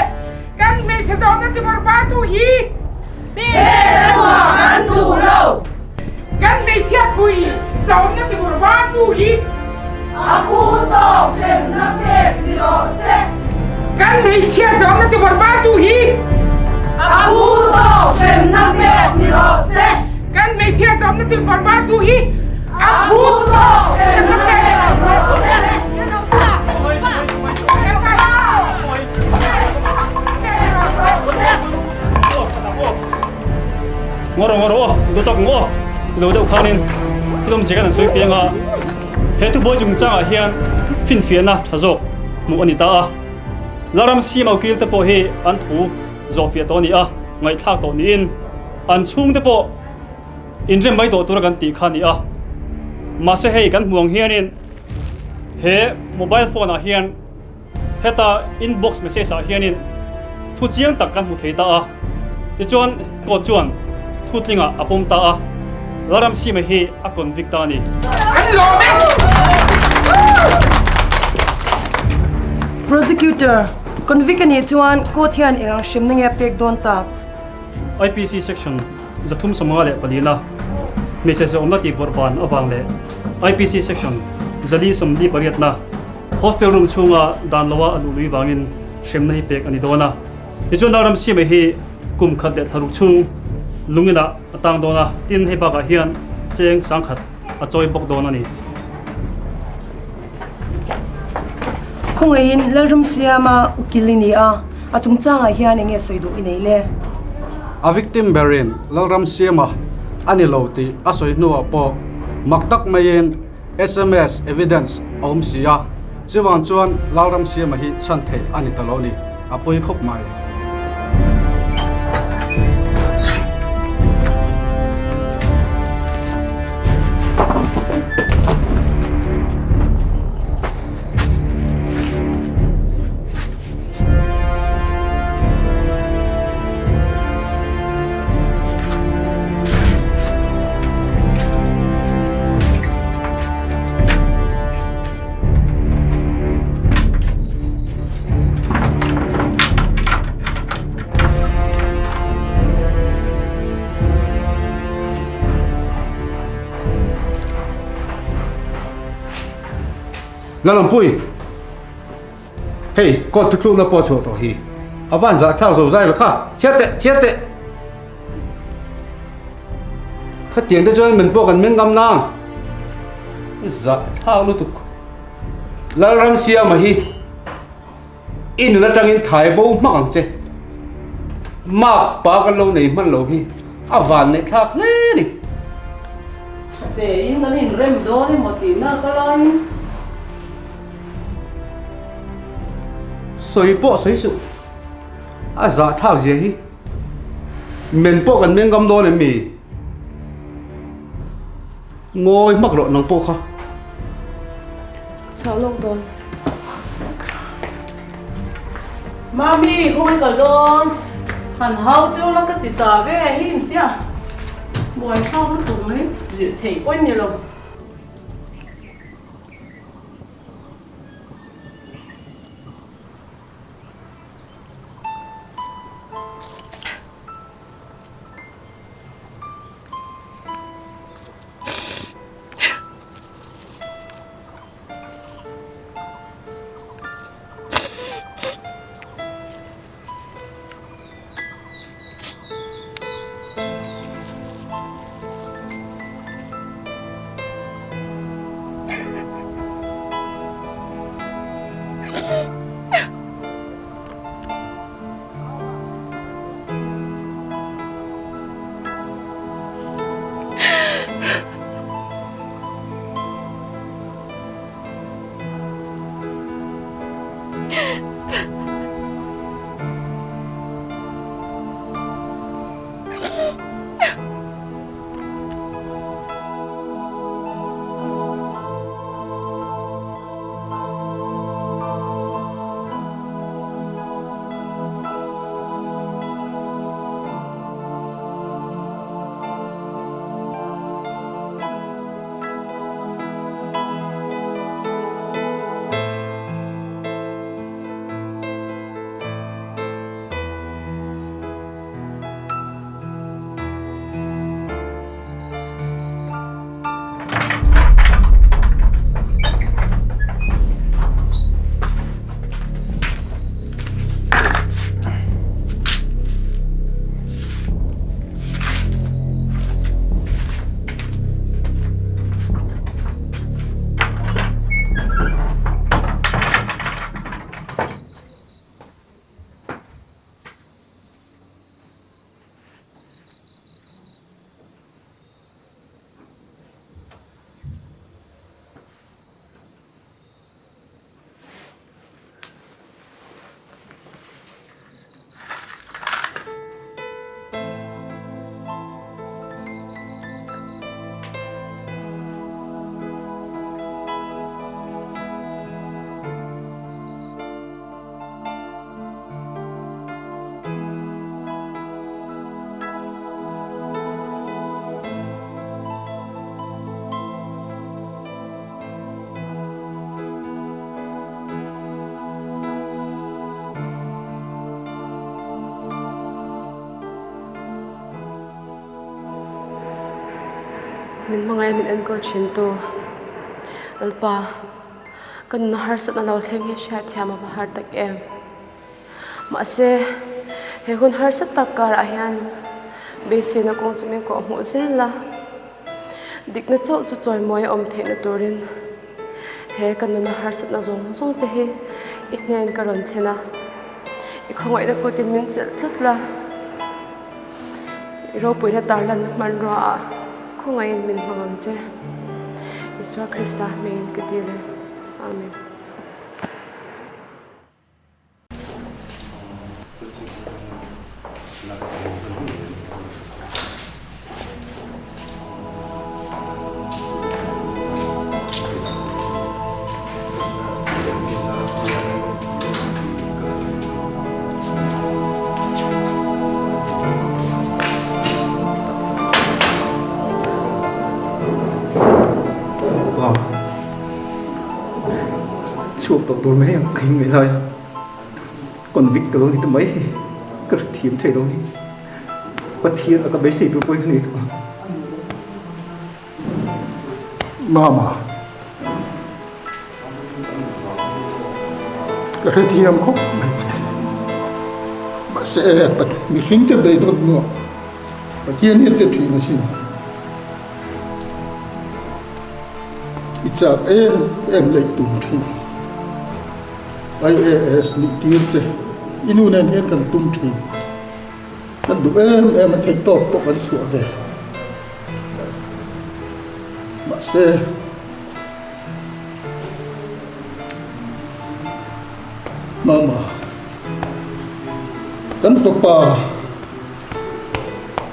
Kan hmeichhe zawmna tibawrh bartu hi. Bail a chhuah kan duh lo. Kan hmeichhia pui zawmna tibawrh bartu hi. A phu tawk hremna pek ni rawh se. Kan hmeichhia zawmna tibawrh bartu hi. A phu tawk hremna pek ni rawh se. Kan hmeichhia zawmna tibawrh bartu hi. A phu tawk hremna pek ni rawh se. Ngawr ngawr aw, duh tak ngaw lo deuh khanin thil awmzia kan han sawi fiang a. He thubuai chungchangah hian finfiahna tha zawk hmuh a ni ta a. Laram Simau kil te pawh hi an thu zawhfiah tawh a ni a, ngaihthlak tawh niin an chhungte pawh inrem mai tawh tura kan tih kha a ni a. Mahse hei kan hmuh ang hianin he mobile phone ah hian Heta inbox message ah hianin thu chiang tak kan hmu thei ta a, tichuan court chuan thu tlingah a pawm ta a, Lalramsima hi a convict ta a ni. An lawm e! Prosecutor, Convict a nih chuan court hian eng ang hremna nge a pek dawn tak? IPC section 354 hmeichhe zawmna tih bawrhban avang leh IPC section 448 na Hostel room chhunga dan loa a luh lui vangin hremna hi pek a ni dawn a. Tichuan Lalramsiamah hi kum khat leh thlaruk chhung lunginah a tang dawn a, tin hei bakah hian cheng sangkhat a chawi bawk dawn a ni. Khawngaihin Lalramsiama ukil i ni a, a chungchangah hian enge sawi duh i nei le? A victim berin Lalramsiama a ni lo tih a sawi hnuah pawh mak tak maiin Sms evidence a awm si a, chuvang chuan Lalramsiama hi chhan theih a ni ta lo ni, a pawi khawp mai. Lalampui! Hei, court thutlukna pawh a chhuah tawh hi. A van zahthlak zo zai lo kha. Chhiar teh, chhiar teh. Khatiang te chuan min pawh kan meng ngam nang. Zahthlak lutuk. Lalramsiama hi i nun atangin thai bo hmak ang che. Mark pa kan lo nei hman lo hi a van neih thlak hle ni. Tha tein kan inrem dawn emaw tihna ka laiin. Sawi pawh sawi suh. A zahthlak zia hi men pawh kan meng ngam dawn em mi? Ngawi hmak rawh nang pawh kha. Ka chhuah lawk dawn. Mami, khawngaih kal dawn. Han hau cheu la ka ti ta ve hi intia. Buaithlak lutuk mai, zirh theih pawh in ni lo. Min hmangaih a min enkawl thin tu Lalpa, ka nuna harsatna lo thleng hi hriatthiam a va har tak em. Mahse, he hun harsa tak karah hian beiseina kawng chu min kawh hmuh zel a, dikna chauh chu chawimawi a awm theihna turin he ka nuna harsatna zawng zawng te hi i hnen ka rawn thlen a, i khawngaihna kutin min chelh tlat la, i ropuina tarlanna hmanrua ah khawngaihin min hmang ang che. Isua Krista hmingin ka dil e. Amen. Chhuak tawh tur mai ang ka in ngaih lai a, convict ka lo ni ta mai hi ka hrethiam thei lo ni. Pathian a ka beisei tur pawhin ka nei tawh a. Mama, ka hrethiam khawp mai che. Mahse mihring te beidawn hnuah Pathian hi a che thin asin. I chak em em leh tum thin. IAS nih tir che i nu nen hian kan tum thin. Kan duh em em a theih tawk pawh kan chhuah ve. Mahse Mama kan fapa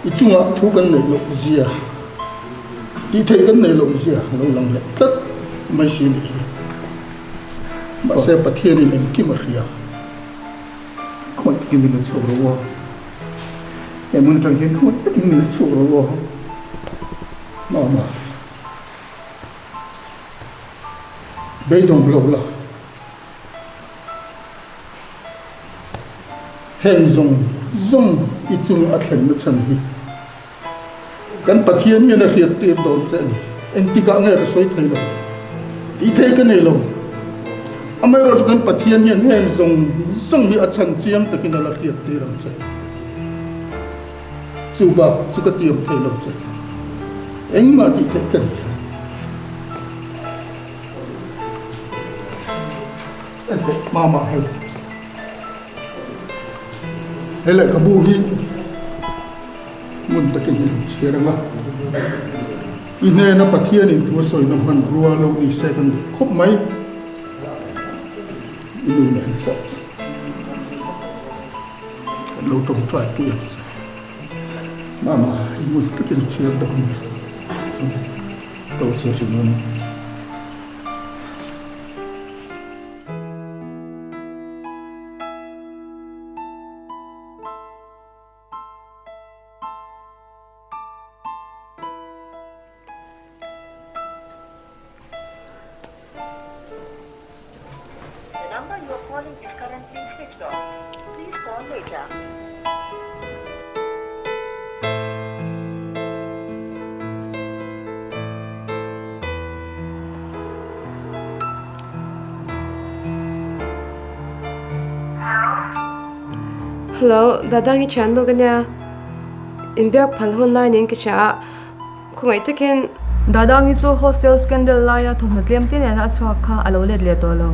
I chungah thu kan neih loh zia, tih theih kan neih loh zia lo lang leh tlat mai si nih hi. Mahse Pathianin engkim a hria. Khawi takin min la chhuak rawh aw. He hmun atang hian khawi takin min la chhuak rawh aw. Mama, beidawng lo la. Heng zawng zawng i chung a thlenna chhan hi kan Pathian hian a hriat tir dawn che a ni. Engtikah nge ka sawi thei lo? Tih thei ka nei lo. Amaherawhchu chu kan Pathian hian heng zawng zawng hi a chhan chiang takin a la hriat tir ang che. Chu bak chu ka tiam thei lo che. Engmah tih theih ka nei lo. Mama hei he lehkhabu hi hmun takin hi lo chhiar ang a, i hnena Pathianin thu a sawina hmanrua lo ni se kan duh khawp mai, i nu nen pawh kan lo tawngtai pui ang che. Mama i hmun takin chhiar dawn nia. Ka lo chhiar thin dawn a. Hello, Dadangi thian nu ka nia. Inbiak phal hun lai niin ka hria a, khawngaih takin. Dadangi chu hostel scandal laia thawmhnaw tlem te nena a chhuak kha a lo let leh tawh lo.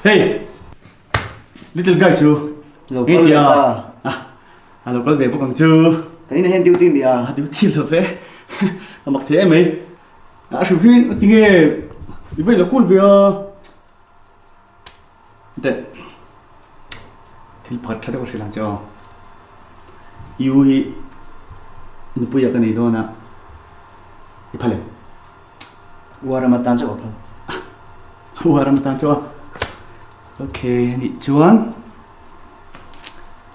Hey! Little guy chu Lo kal ve ta. A lo kal ve bawk ang chu. Kan inah hian duty mi a. A duty lo ve. A mak thei em mai. A hrim hrim in tinge i va in lo kul ve a. Teh thil pakhat tha deuh ka hrilh ang che aw. I u hi nupuia ka nei dawn a i phal em? Ua ram atan chauh a phal. Ua ram atan chauh a. Ok anih chuan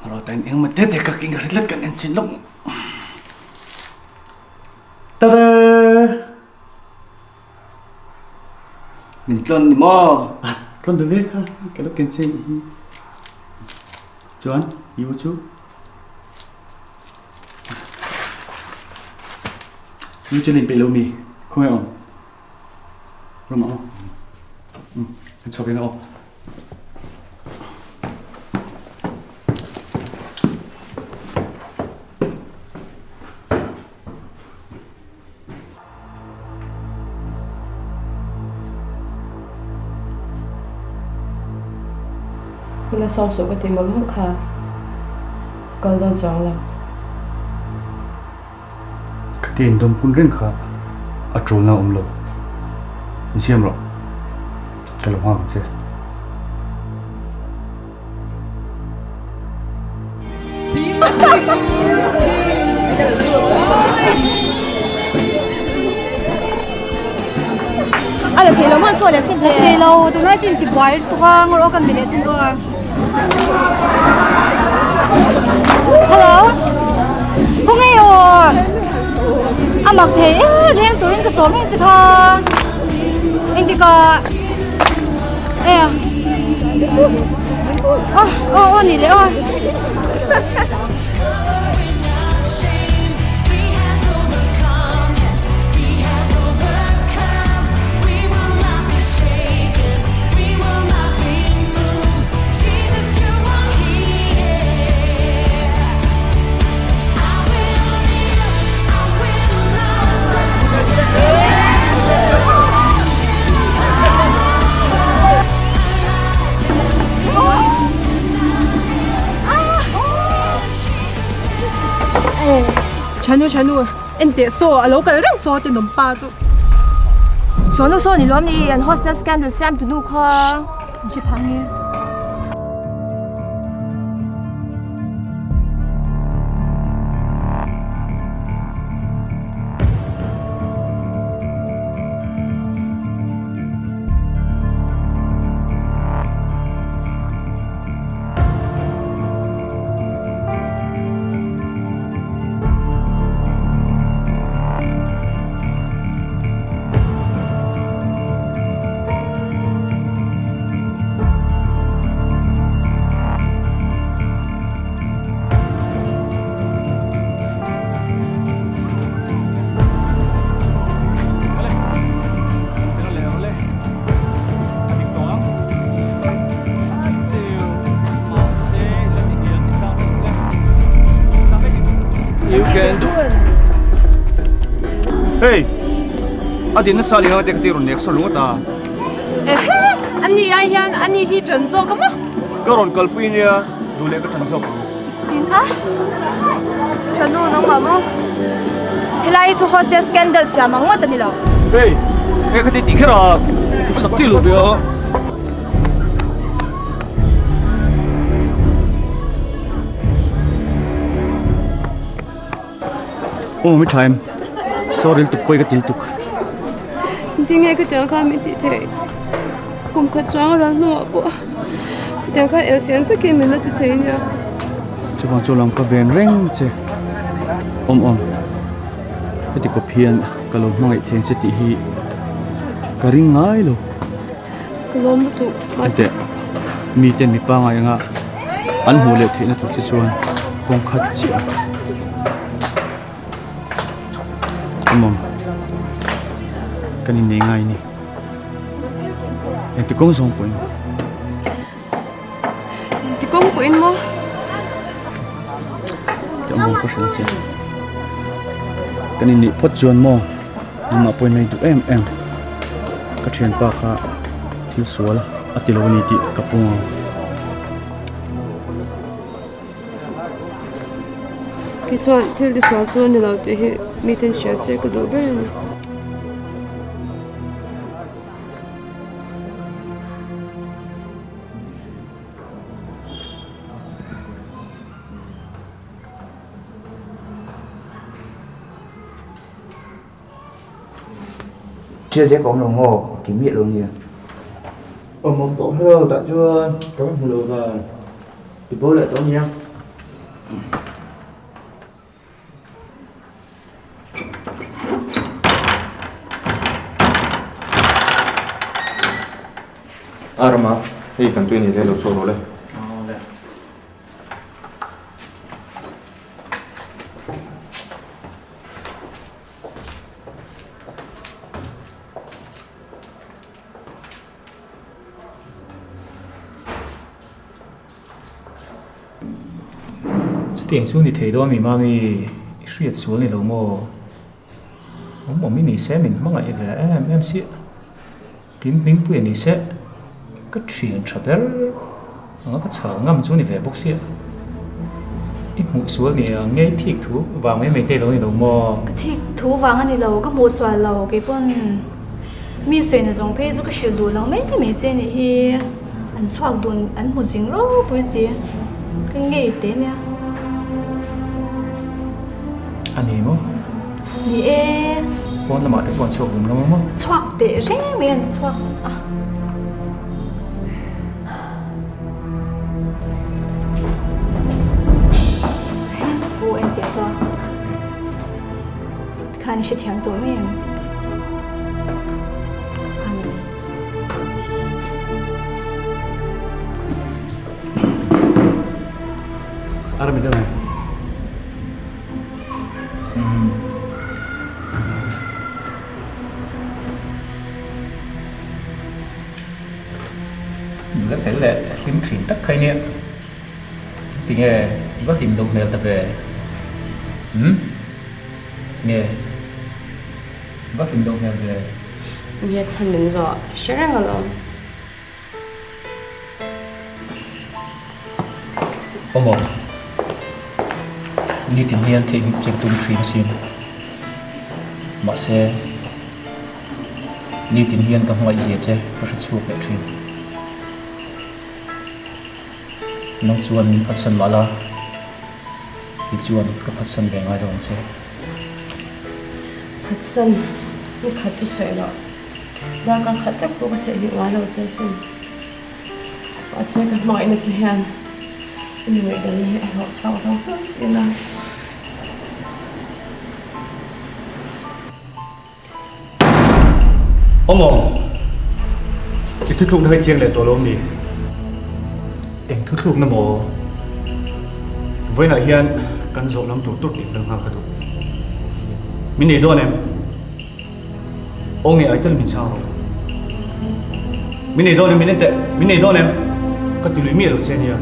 rawh tain engmaw te te ka king ka hre tlat kan en chin lawk. Tada! Min tlawn ni maw? A tlawn ta ve kha ka lo ken che nih hi. Chuan i u chu i u chu len peih lo mi khawngaih awm rawh mah aw. Um kan chhuak in aw. Huna sawm suh ka ti mawlh mawlh kha kal dawn chuang lo. Ka ti indawm hun reng kha a ṭulna a awm lo. Insiam rawh, ka lo nghak ang che. A la thei lo man chuan chin la thei lo tunlai chin ti buai tuk a ngawr aw kan mi leh chin aw hello hu ngei aw a mak thei e leng turin ka sawm reng che kha engtika e aw aw aw ni leh aw. Chanu chanu en teh saw a lo kal reng saw tenawm pa chu. Saw nu saw ni lawm ni an hostel scandal siam tu nu kha. An hre phang e. You can do Hey! A din nasa leh ang te ka ti rawn nek saw lung ata. Ehe! Ani ai hian ani hi ṭan zawk a maw? Ka rawn kalpui nia, duh leh ka ṭan zawk ang. Tin a, Thanu nangmah maw? Helai hi chu hostel scandal siam ang ngawt a ni lo. Hey! Nge khati tih kher a, ka zak tih lo ve a. Aw mi tha em? Sorry lutuk pawi ka ti lutuk. Tinge ka tiang kha min tih theih? Kum khat chuang a ral hnuah pawh ka tiang khan elsian takin min la ti thei nia. Chuvang chu lam ka ven reng che. Awm awm. Heti kawp hian ka lo hmangaih thei ang che tih hi ka ring ngai lo. Ka lawm lutuk. Heti miten mi pangngai anga an hmuh leh theihna tur che chuan kawng khat chiah. Awm kan innei ngai a ni. Engti kawng zawng pawhin. Engti kawng pawhin maw? Ti awm ka hrilh che. Kan inneih phawt chuan maw nangmah pawhin a duh em em. Ka thianpa kha thil sual. a ti lo a ni tih ka pawm ang. Kei chuan thil tisual chu a ni lo tih hi miten hria se ka duh ber a ni. Thil zek awm lo maw? A ti miah lo nia. Awm awm tawh hlo tah chuan ka va hmu lo van. Ti bo leh tawh nia. A rama, hei kan tui ni le lo chhuak rawh le. Chutiang chu ni thei dawn mi mami i hriat sual ni lo maw? Awm awm i ni se min hmangaih ve em em si. Tin Hmingpuia ni se ka thian tha ber anga ka chhal ngam chu ni ve bawk sia. I hmuh sual ni ang nge i thik thu vang mai mai te lo ni lo maw? Ka thik thu vang a ni lo, ka hmuh sual lo kei pawn mi sawina zawng phei chu ka hrilh duh lo mai mai che nih hi an chhuak dun an hmu zing ropui si ka ngei teh nia. A ni maw? Ni e. Pawn lamah te pawh an chhuak dun ngam ang maw? Chhuak teh reng mai an chhuak a. Pu en teh chuan khan i hrethiam tawh mai em? Ani. Arami deuh em? Nula fel leh hlim thin tak kha i nia. Tinge va hlim lo hmel ta ve? Umm? Nge va hlim lo hmel ve? Nge chhan min zawh hre reng alawm. Awmaw, nitin hian theihnghilh che ka tum thin asin. Mahse, nitin hian ka hmangaihzia che ka hre chhuak leh thin. Nang chuan min phatsan mah la, tichuan ka phatsan ve ngai lo ang che. Phatsan ni khat chu sawi loh. Darkar khat lek pawh ka theihnghilh ngai lo che asin. Mahse ka hmangaihna che hian i ngaihdanna hi a hlawh chhuak zo hlauh sin a. Awmawm, i thuthlukna hi chiang leh tawh lo mi? Eng thuthlukna maw? Vawiinah hian kan zawh lam tur tur tih fel nghal ka duh. Min nei dawn em? Aw nge ai tel min chhang rawh. Min nei dawn em min en teh, min nei dawn em? Ka ti lui miah lo che nia.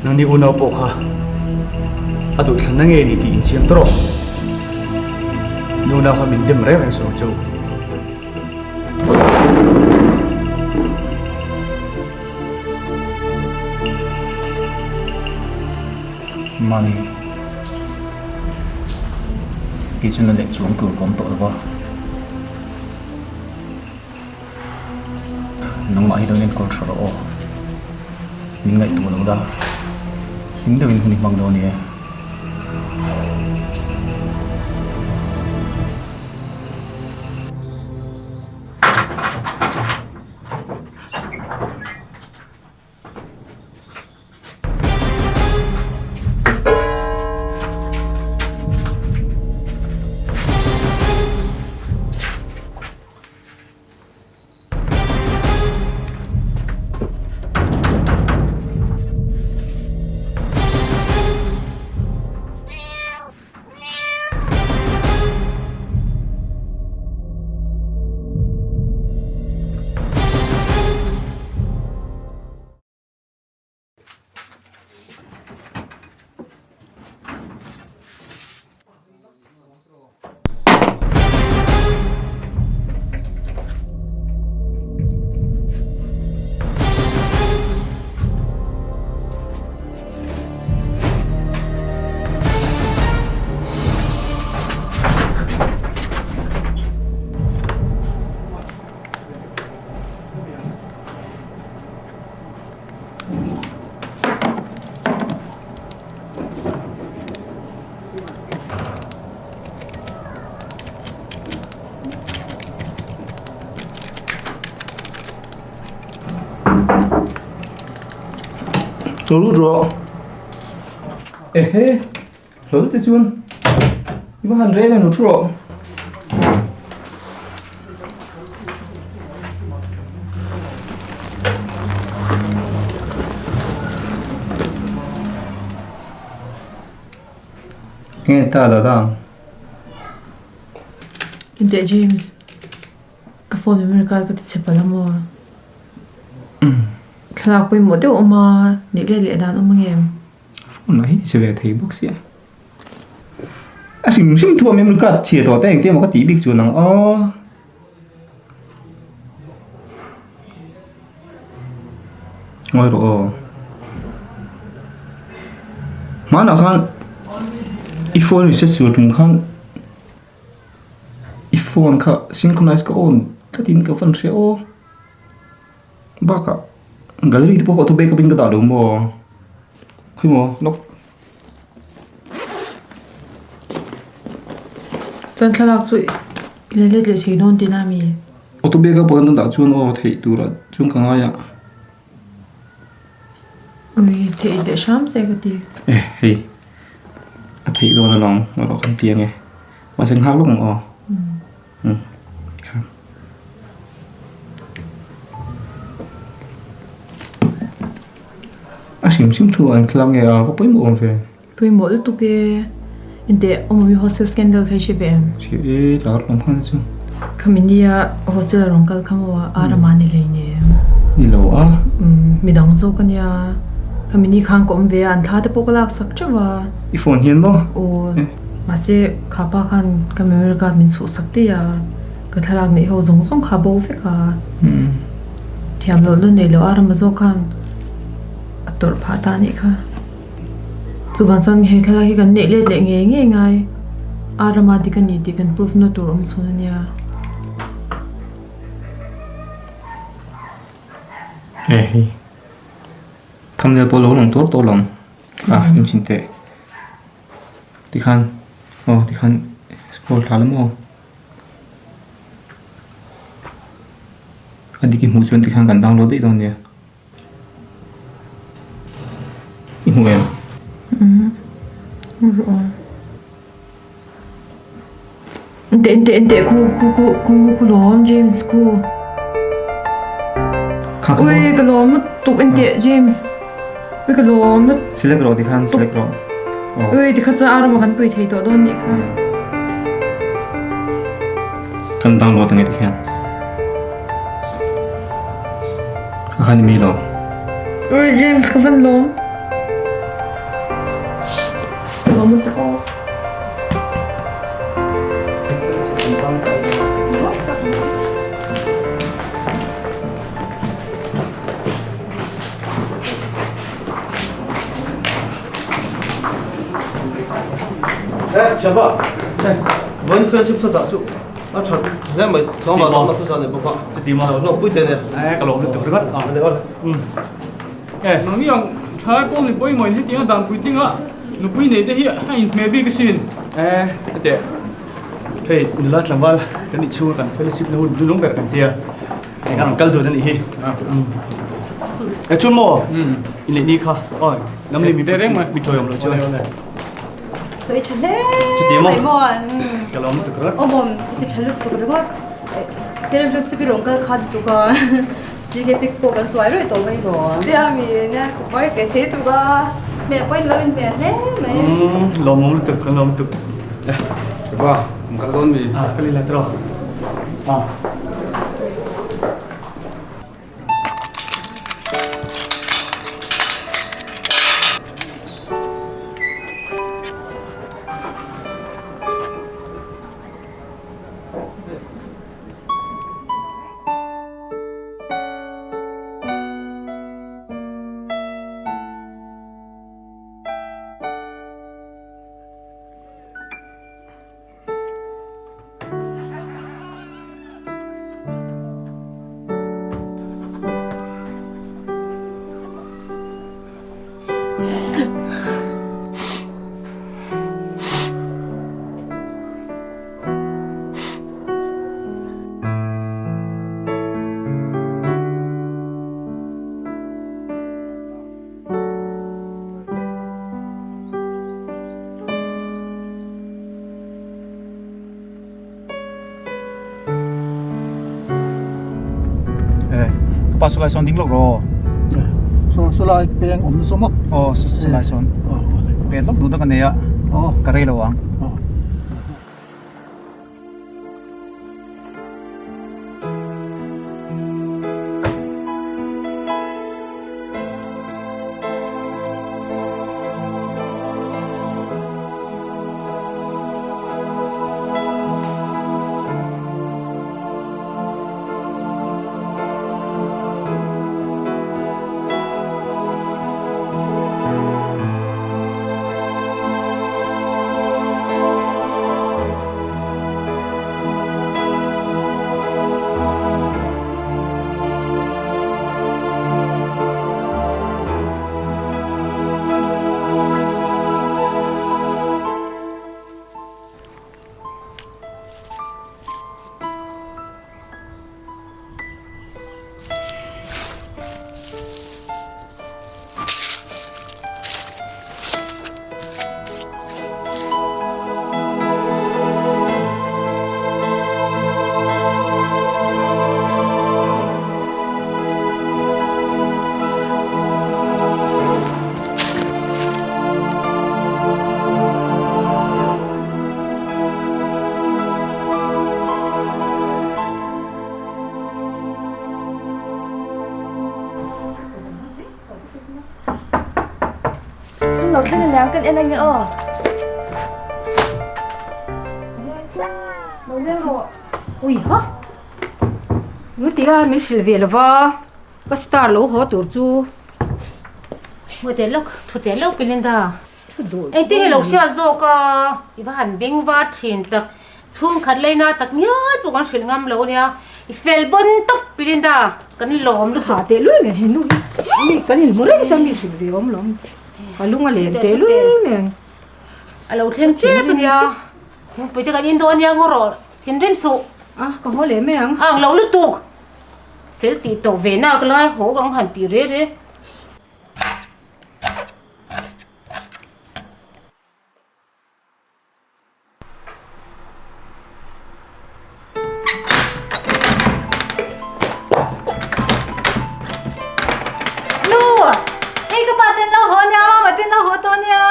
Nangni unau pawh kha a duhthlanna nge ni tih inchiang ta rawh. Ni unau kha min dem reng reng suh ang che u. Mami, kei chu na leh chuang tur ka awm tawh lo va, nangmah hi lo enkawl tha rawh aw, min ngaihtuah lo la, hlim deuhin hun i hmang dawn nia. Lo lut rawh. Ehe, hlawl che chuan i va han rem em lo thu rawh. Nge ta dada? Inteh James, ka phone memory card ka ti chhe palh a maw? Thlalak pawimawh deuh awm a, nih let leh dan awm angem? Phone lah hi ti chhe ve thei bawk sia. A hrim hrim thu a memory card chhia tawh te engtia maw ka tih bik chuan ang aw. Ngawi rawh aw. Hmanah khan i phone reset sur tum khan i phone kha synchronize ka on tlatin ka van hria aw. Bakah gallery te pawh kha auto backup in ka dah lo maw? Khawi maw lawk. Chuan thlalak chu i la let leh thei dawn tihna a mi? Auto backup ah kan dah chuan aw theih turah chuan ka ngai a. Ui theih leh hram che ka ti. Eh hei a theih dawn alawm erawh kan ti ange mahse nghak lawk ang aw. Umm kha. A hrim hrim thu an thlang nge a va pawimawh awm ve. Pawimawh lutuk e. Inteh awmawmi hostel scandal kha i hre ve em? Hria e, lar awm khan chu. Khami nia hostel a rawn kal kha maw a rama ni hlei nem. Ni lo a. Umm midang zawk a nia. Khami ni khan ka awm ve a, an thla te pawh ka lak sak teuh a. I phone hian maw? Aw. Mahse kha pa khan ka memory card min chhuh sak daih a, ka thlalak neih ho zawng zawng kha a bo vek a. Thiam loh na nei loh a rama zawk khan a tawrh phah ta anih kha. Chuvang chuan he thlalak hi kan neih let leh ngei ngei ngai. A rama dik a ni tih kan proof na tur awm chhun a nia. E hei thumbnail pawh lo lang tuar tawh lo ang a inchhin teh. Tikhan aw tikhan scroll thla la maw a dik i hmuh chuan tikhan kan download daih dawn nia i hmu em? Umm rawh Enteh enteh enteh khu khu khu khu khu lawm James khu Kha kha Ui ka lawm lutuk enteh James Ui ka lawm lutuk Select rawh tikhan select rawh Aw Ui tikha chuan a rama kan pui thei tawh dawn nih kha Kan download ange tikhian Kha kha ni mai lo Ui James ka van lawm Ka lawm lutuk aw. Eh, chapa. Eh, vawiin fellowship thu dah chu a tha hle mai chuang vah lam a thu zan nei bawk a. Chuti maw? Lo pui te nia. Eh, ka lawm lutuk ringawt. Um. Eh, nangni ang thalai pawh ni pawimawhin hetianga dan puitlinga nupui nei te hi a inhmeh bik asin. Eh, hetiang hei nula tlangval kan nih chhunga kan fellowship na hun lunglung ber kan tia eng an rawn kal dun a nih hi. Eh, chuan maw inneih ni kha awi namli mi mi tawiawm lo chuan. Sawi tha hle Chuti maw? mai maw? Ka lawm lutuk ringawt. Awmawm ti tha lutuk ringawt. Fellowship i rawn kal kha lutuk a. GK pic pawh kan chuai reuh tawh mai lawm. Chutia mi nia ka pawi ve thei tuk a. Hmeh pawhin lo inhmeh hle mai. Umm lawmawm lutuk kan lawm lutuk. Ba, an kal dawn mi? Ah ka lila tawh. Ah. Ka pa saw lai sawn ding lawk rawh aw. Saw saw lai peng awm zawm a. Aw saw lai sawn. Pen lawk duhna ka nei a. Ka rei lo ang. Lo thleng aniang kan en ange aw. Lo leng rawh. Ui ha. Ngu tia min hrilh ve lova ka star lo haw tur chu. Ngawi teh lawk, thu teh lawk Belinda. Thu duh. Engtin nge lo hriat zawk a, i va han beng var thin tak. Chhungkhat leina tak ngial pawh kan hrilh ngam lo ania. I fel bawn tawp Belinda, kan lawm lutuk. Ka hah teh lul nen he nu hi. Mi kan inhmu reng sa mi hrilh ve awm lo. Ka lung a len teh lul nen. A lo thleng tep ania. Thingpui te kan in dawn ania ngaw rawh. Thinrim suh. A, ka haw leh mai ang. Ang lo lutuk. Fel tih tawh ve nak lai haw ang han tih re re. Nu! Hei ka pa ten lo haw nia, mama ten lo haw tawh nia.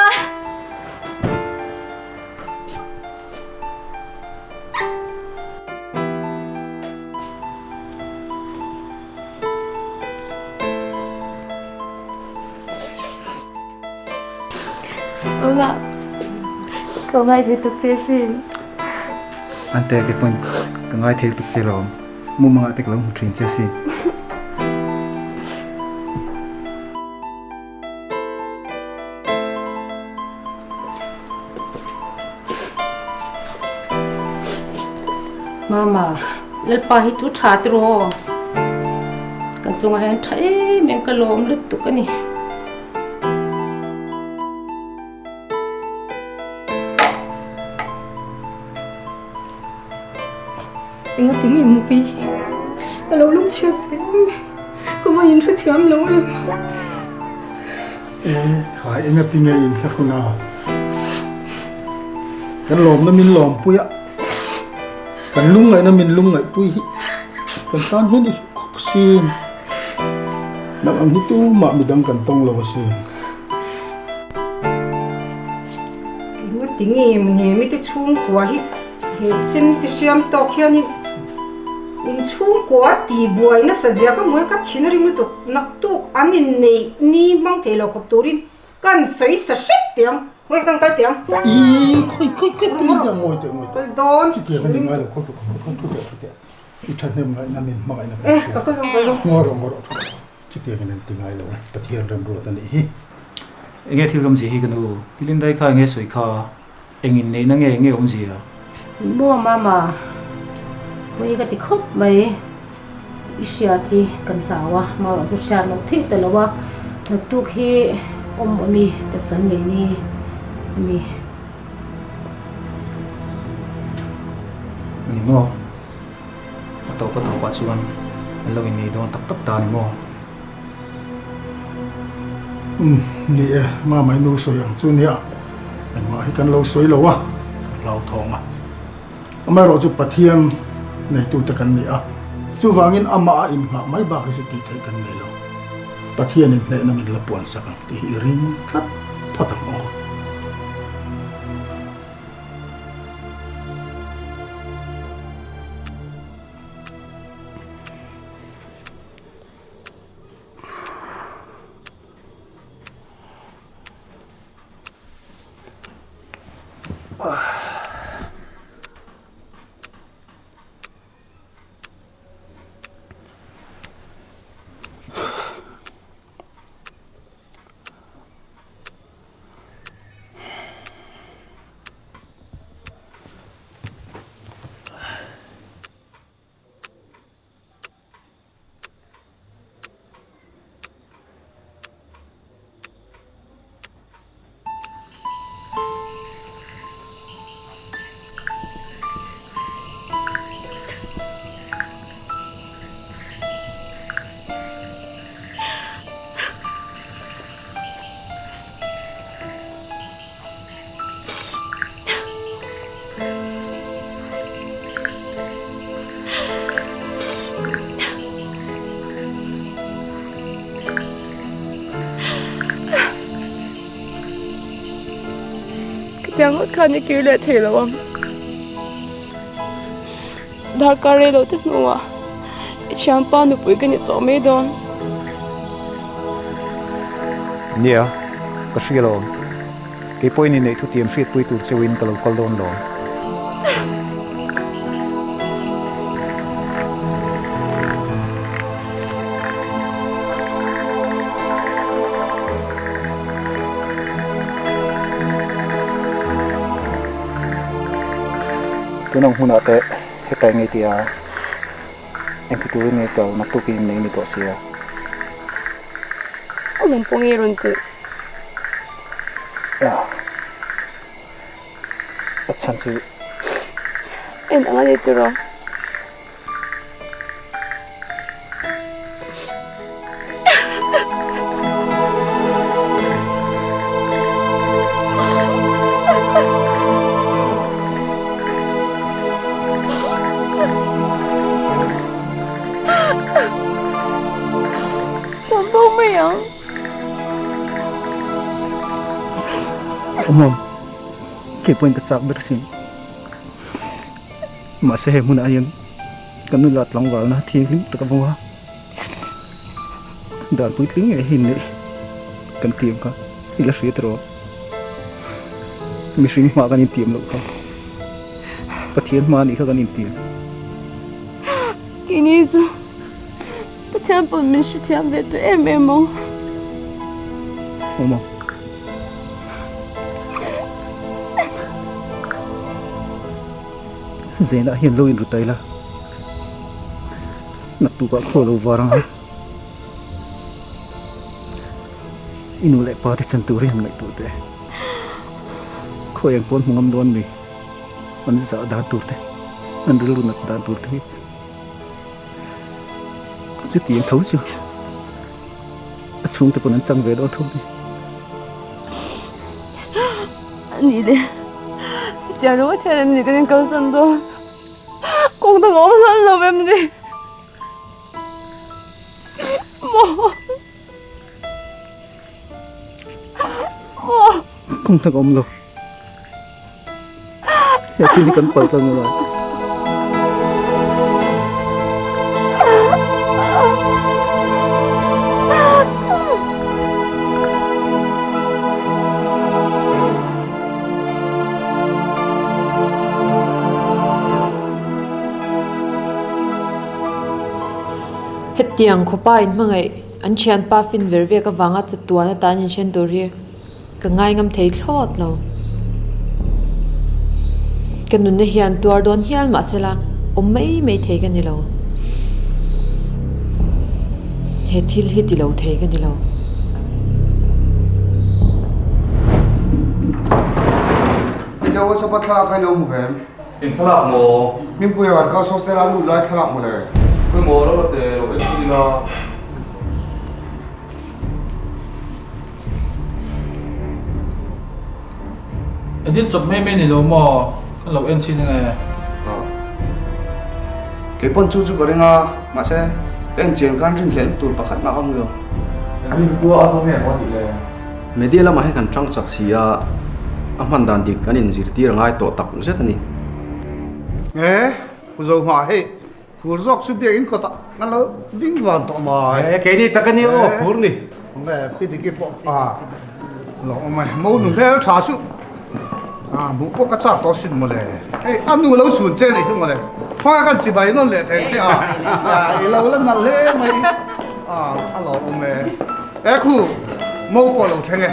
Mama, ka ngai thei tuk che sin. Ante ke pawn ka ngai thei tuk che lo. Mumangah te ka lo hmu thin che sin. Mama, Lalpa hi chu tha tiraw. Kan chungah hian tha em em ka lawm lutuk a ni. Enga tinge maw kei hi ka lo lungchhiat ve em ka va inhrethiam lo em. E khai enga tinge inhla hun a kan lawmna min lawmpui a kan lungngaihna min lungngaihpui hi kan tan hian i hlu khawp asin nang ang hi tumah midang kan tawng lo asin. Enga tinge maw ni mite chhungkua hi he chemte hriam tawk hianin inchhungkua tihbuai nasa zia ka hmu hian ka thin a rim lutuk naktuk an inneih ni hmang thei lo khawp turin kan sawi sa hrep teh ang khawnge kan kal teh ang. Ih khawi khawi khawi pawhin teh ang ngawi teh ngawi teh kal dawn chutiang a ni ngai lo khawi khawi khawi khawi thu teh thu teh i thahnem ngaihna min hmangaihna kan hria ka kal dawn kal dawn ngawi rawh ngawi rawh thu rawh chutiang in an ti ngai lo e Pathian remruat a nih hi. Enge thil awmzia hi ka nu Pi Lindai kha enge sawi kha Eng inneihna nge nge awmzia? Maw mama, pawi ka ti khawp mai. I hriat hi kan hlau a, mau chu hriat loh theih ta lo a, naktuk hi awm awm i pasal nei ni a ni. Ni maw? A tawp a tawpah chuan an lo innei dawn tak tak ta ni maw? Umm, ni e, mama i nu sawi ang chu nia, engmah hi kan lo sawi lo a, kan hlauthawng a. Amaherawhchu Pathian neitute kan ni a. Chuvangin amah a inngah mai bak hi chu tih theih kan nei lo. Pathianin hnehna min la puan sak ang tih hi i ring tlat phawt ang aw. Khatiang ngawt khan i kir leh thei lo ang. Darkar rei lo te hnuah i thianpa nupui ka ni tawh mai dawn. Nia, ka hria lo ang. Kei pawhin inneih thutiam hriatpui tur cheuhin ka lo kal dawn lo. Tunang hunah te hetlai ngei tia engti turin ngei kal naktukin innei ni tawh sia. A lawm pawh ngei rawn tih. A chhan chu. En ang a ni tiraw. Kan bo mai ang. Awmawm, kei pawhin ka chak ber sin. Mahse he hmunah hian ka nula tlangvalna thianghlim tak a vawng a, dan puitling ngei hi neih kan tiam kha i la hria tiraw? Mihring hma kan intiam loh kha, Pathian hma anih kha kan intiam. Keini chu Pathian pawn min hrethiam ve tawh em em ang. Awm ang. Zainah hian lo inru ta ila. Naktukah khaw lo var ang a. I nu leh pa te chan tur hi han ngaihtuah teh. Khawi ang pawn hmu ngam dawn mi? An zah dan tur te, an rilru nat dan tur te hi. Chutiang tho chu a chhungte pawn an chang ve dawn tho a ni. A ni le, hetiang ringawt hian em ni kan inkalsan dawn? Kawng dang a awm hlawlh lo em ni? Maw? Maw? Kawng dang a awm lo. He thil hi kan palh tlang alai. Hetiang khawpa in hmangaih an thianpa fin ver vek avanga chatuan atan inhren tur hi Ka ngaingam thei thlawt lo. Ka nunna hian tuar dawn hial mahsela awm mai mai thei ka ni lo. He thil hi ti lo thei ka ni lo. Ite WhatsApp a thlalak kha i lo hmu ve em? Eng thlalak maw? Hmingpuia kan kal hostel a lut lai thlalak maw le? Khawi maw lo la teh lo en chhin ila. Edit chawp mai mai ni lo maw? Ka lo en chhin ange. Kei pawn chu chu ka ring a, mahse ka inchian khan rinhlelhna tur pakhat mah ka hmu lo. Rin kua a hmang nge maw tih le? Media lamah hian kan tang chak si a, a hman dan dik kan inzirtir a ngai tawh tak zet a ni. E, Pu Zohma hei phur zawk chu biakinn kawtah kan lo ding van tawh mai. E, keini tak a ni aw phur ni. Nge pi diki pawh a lo awm e, mo nu hmel tha chu a buh pawh ka chak tawh sin mawle. Hei a nu lo chhun che nih hi mawle, khawnge kan chibai nawn leh thei che a, i lo la nalh hle mai a, a lo awm e. E khu, mo pawh lo thleng e.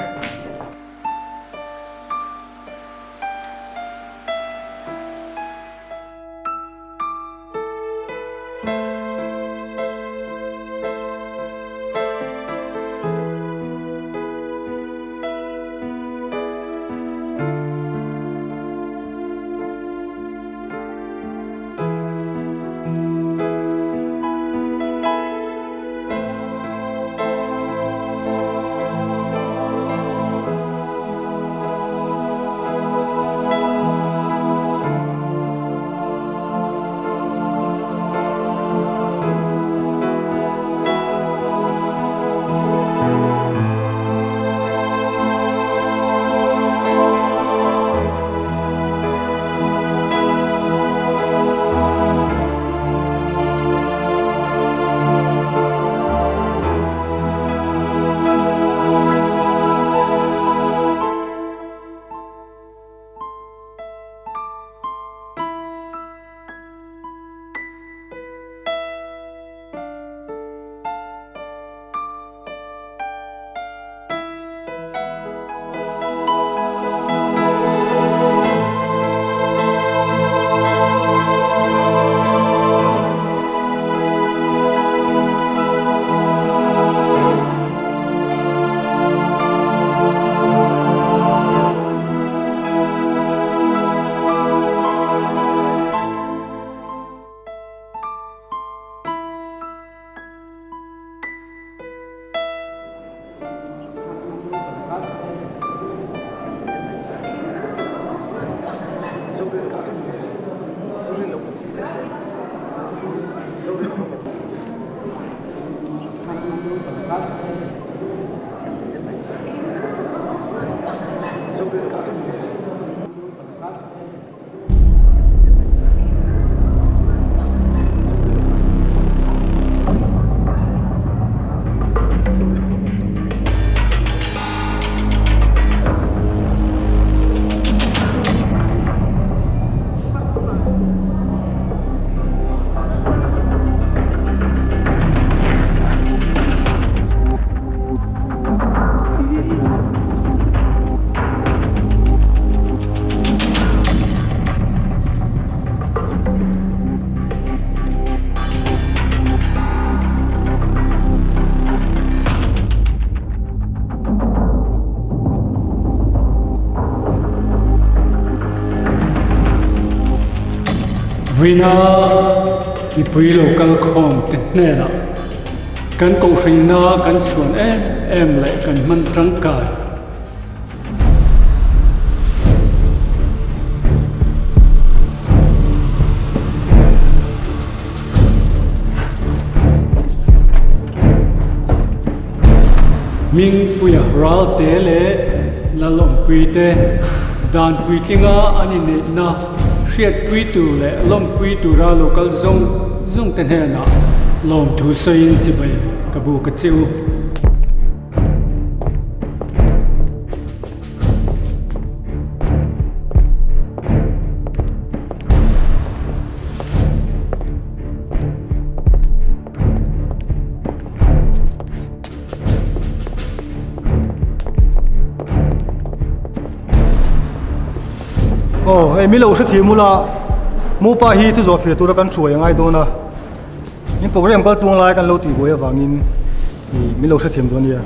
Vuina mipui lo kal khawm te hnenah kan kohhrinna kan chhuan em em leh kan hman tangkai. Hmingpuia Ralte leh Lalawmpuii te dan puitlinga an inneihna hriatpui tur leh lawmpui tura lo kal zawng zawng te hnenah lawmthu sawiin chibai ka buk a che u. Aw hei mi lo hrethiam ula Mopa hi thu zawh fir tura kan hruai a ngai dawn a in program kal tlung lai kan lo tih buai avangin ih min lo hrethiam dawn nia.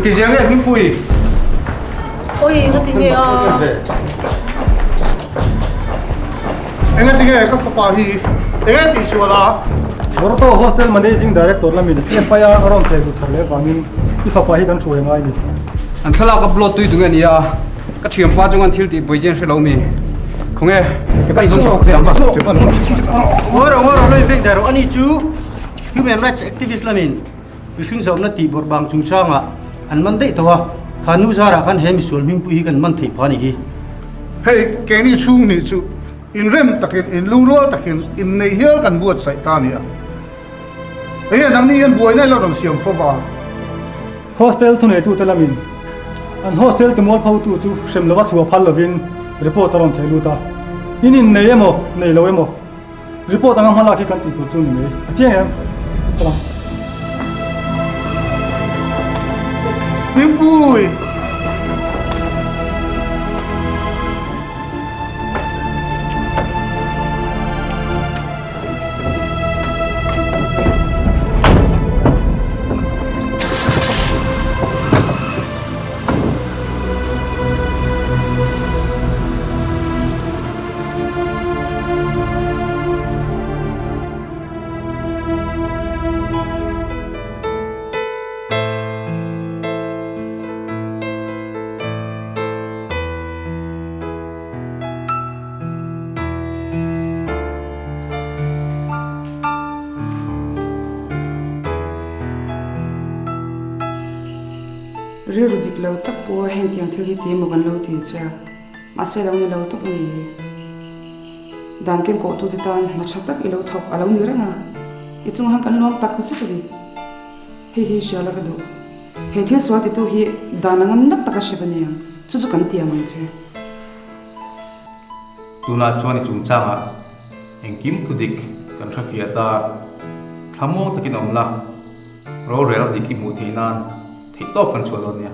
Engtizia nge Hmingpui? Oi, ngati nge a? Engati nge ka fapa hi enge tih sual a? Borto Hostel Managing Director lamin FIR a rawn thei lut thar leh vangin i fapa hi kan hruai ngai ni. An thlalak upload tui tunge nia ka thianpa chunga an thil tih pui chian hre lo mi khawnge ka pan zawng chhuak ang Ngawi rawh ngawi rawh lo inbeng dai rawh ani chu Human Rights Activist lamin mihring zawhna tih bawrh bang chungchangah an man daih tawh a, kha nu zarah khan he misual hmingpui hi kan man theih phah a nih hi. Hei keini chhung nih chu inrem takin inlungrual takin inneih hial kan buatsaih ta a ni a. Enge nangni hian buaina ila rawn siam fo va? Hostel thuneitute lamin an hostel timual photu chu hrem lova chhuah phal lovin report a rawn theh lut a, in innei emaw nei lo emaw report anga hmalak hi kan tih tur chu ni mai. A chiang em? Ka lang. Hmingpui! Rilru dik lo tak pawh heng tiang thil hi ti emaw kan lo ti che a, mahse lo ni lo tawp a ni. Dan keng kawhtute tan hna tha tak i lo thawk a lo ni reng a, i chungah hian kan lawm tak zet a ni. Hei hi hria la ka duh. He thil sual titu hi dan anga nat taka hrep a nia, chu chu kan tiam ang che. Tunah chuan i chungchangah engkim thu dik kan hre fiah ta, thlamuang takin awm la, rorel dik i hmuh theih nan theihtawp kan chhuah dawn nia.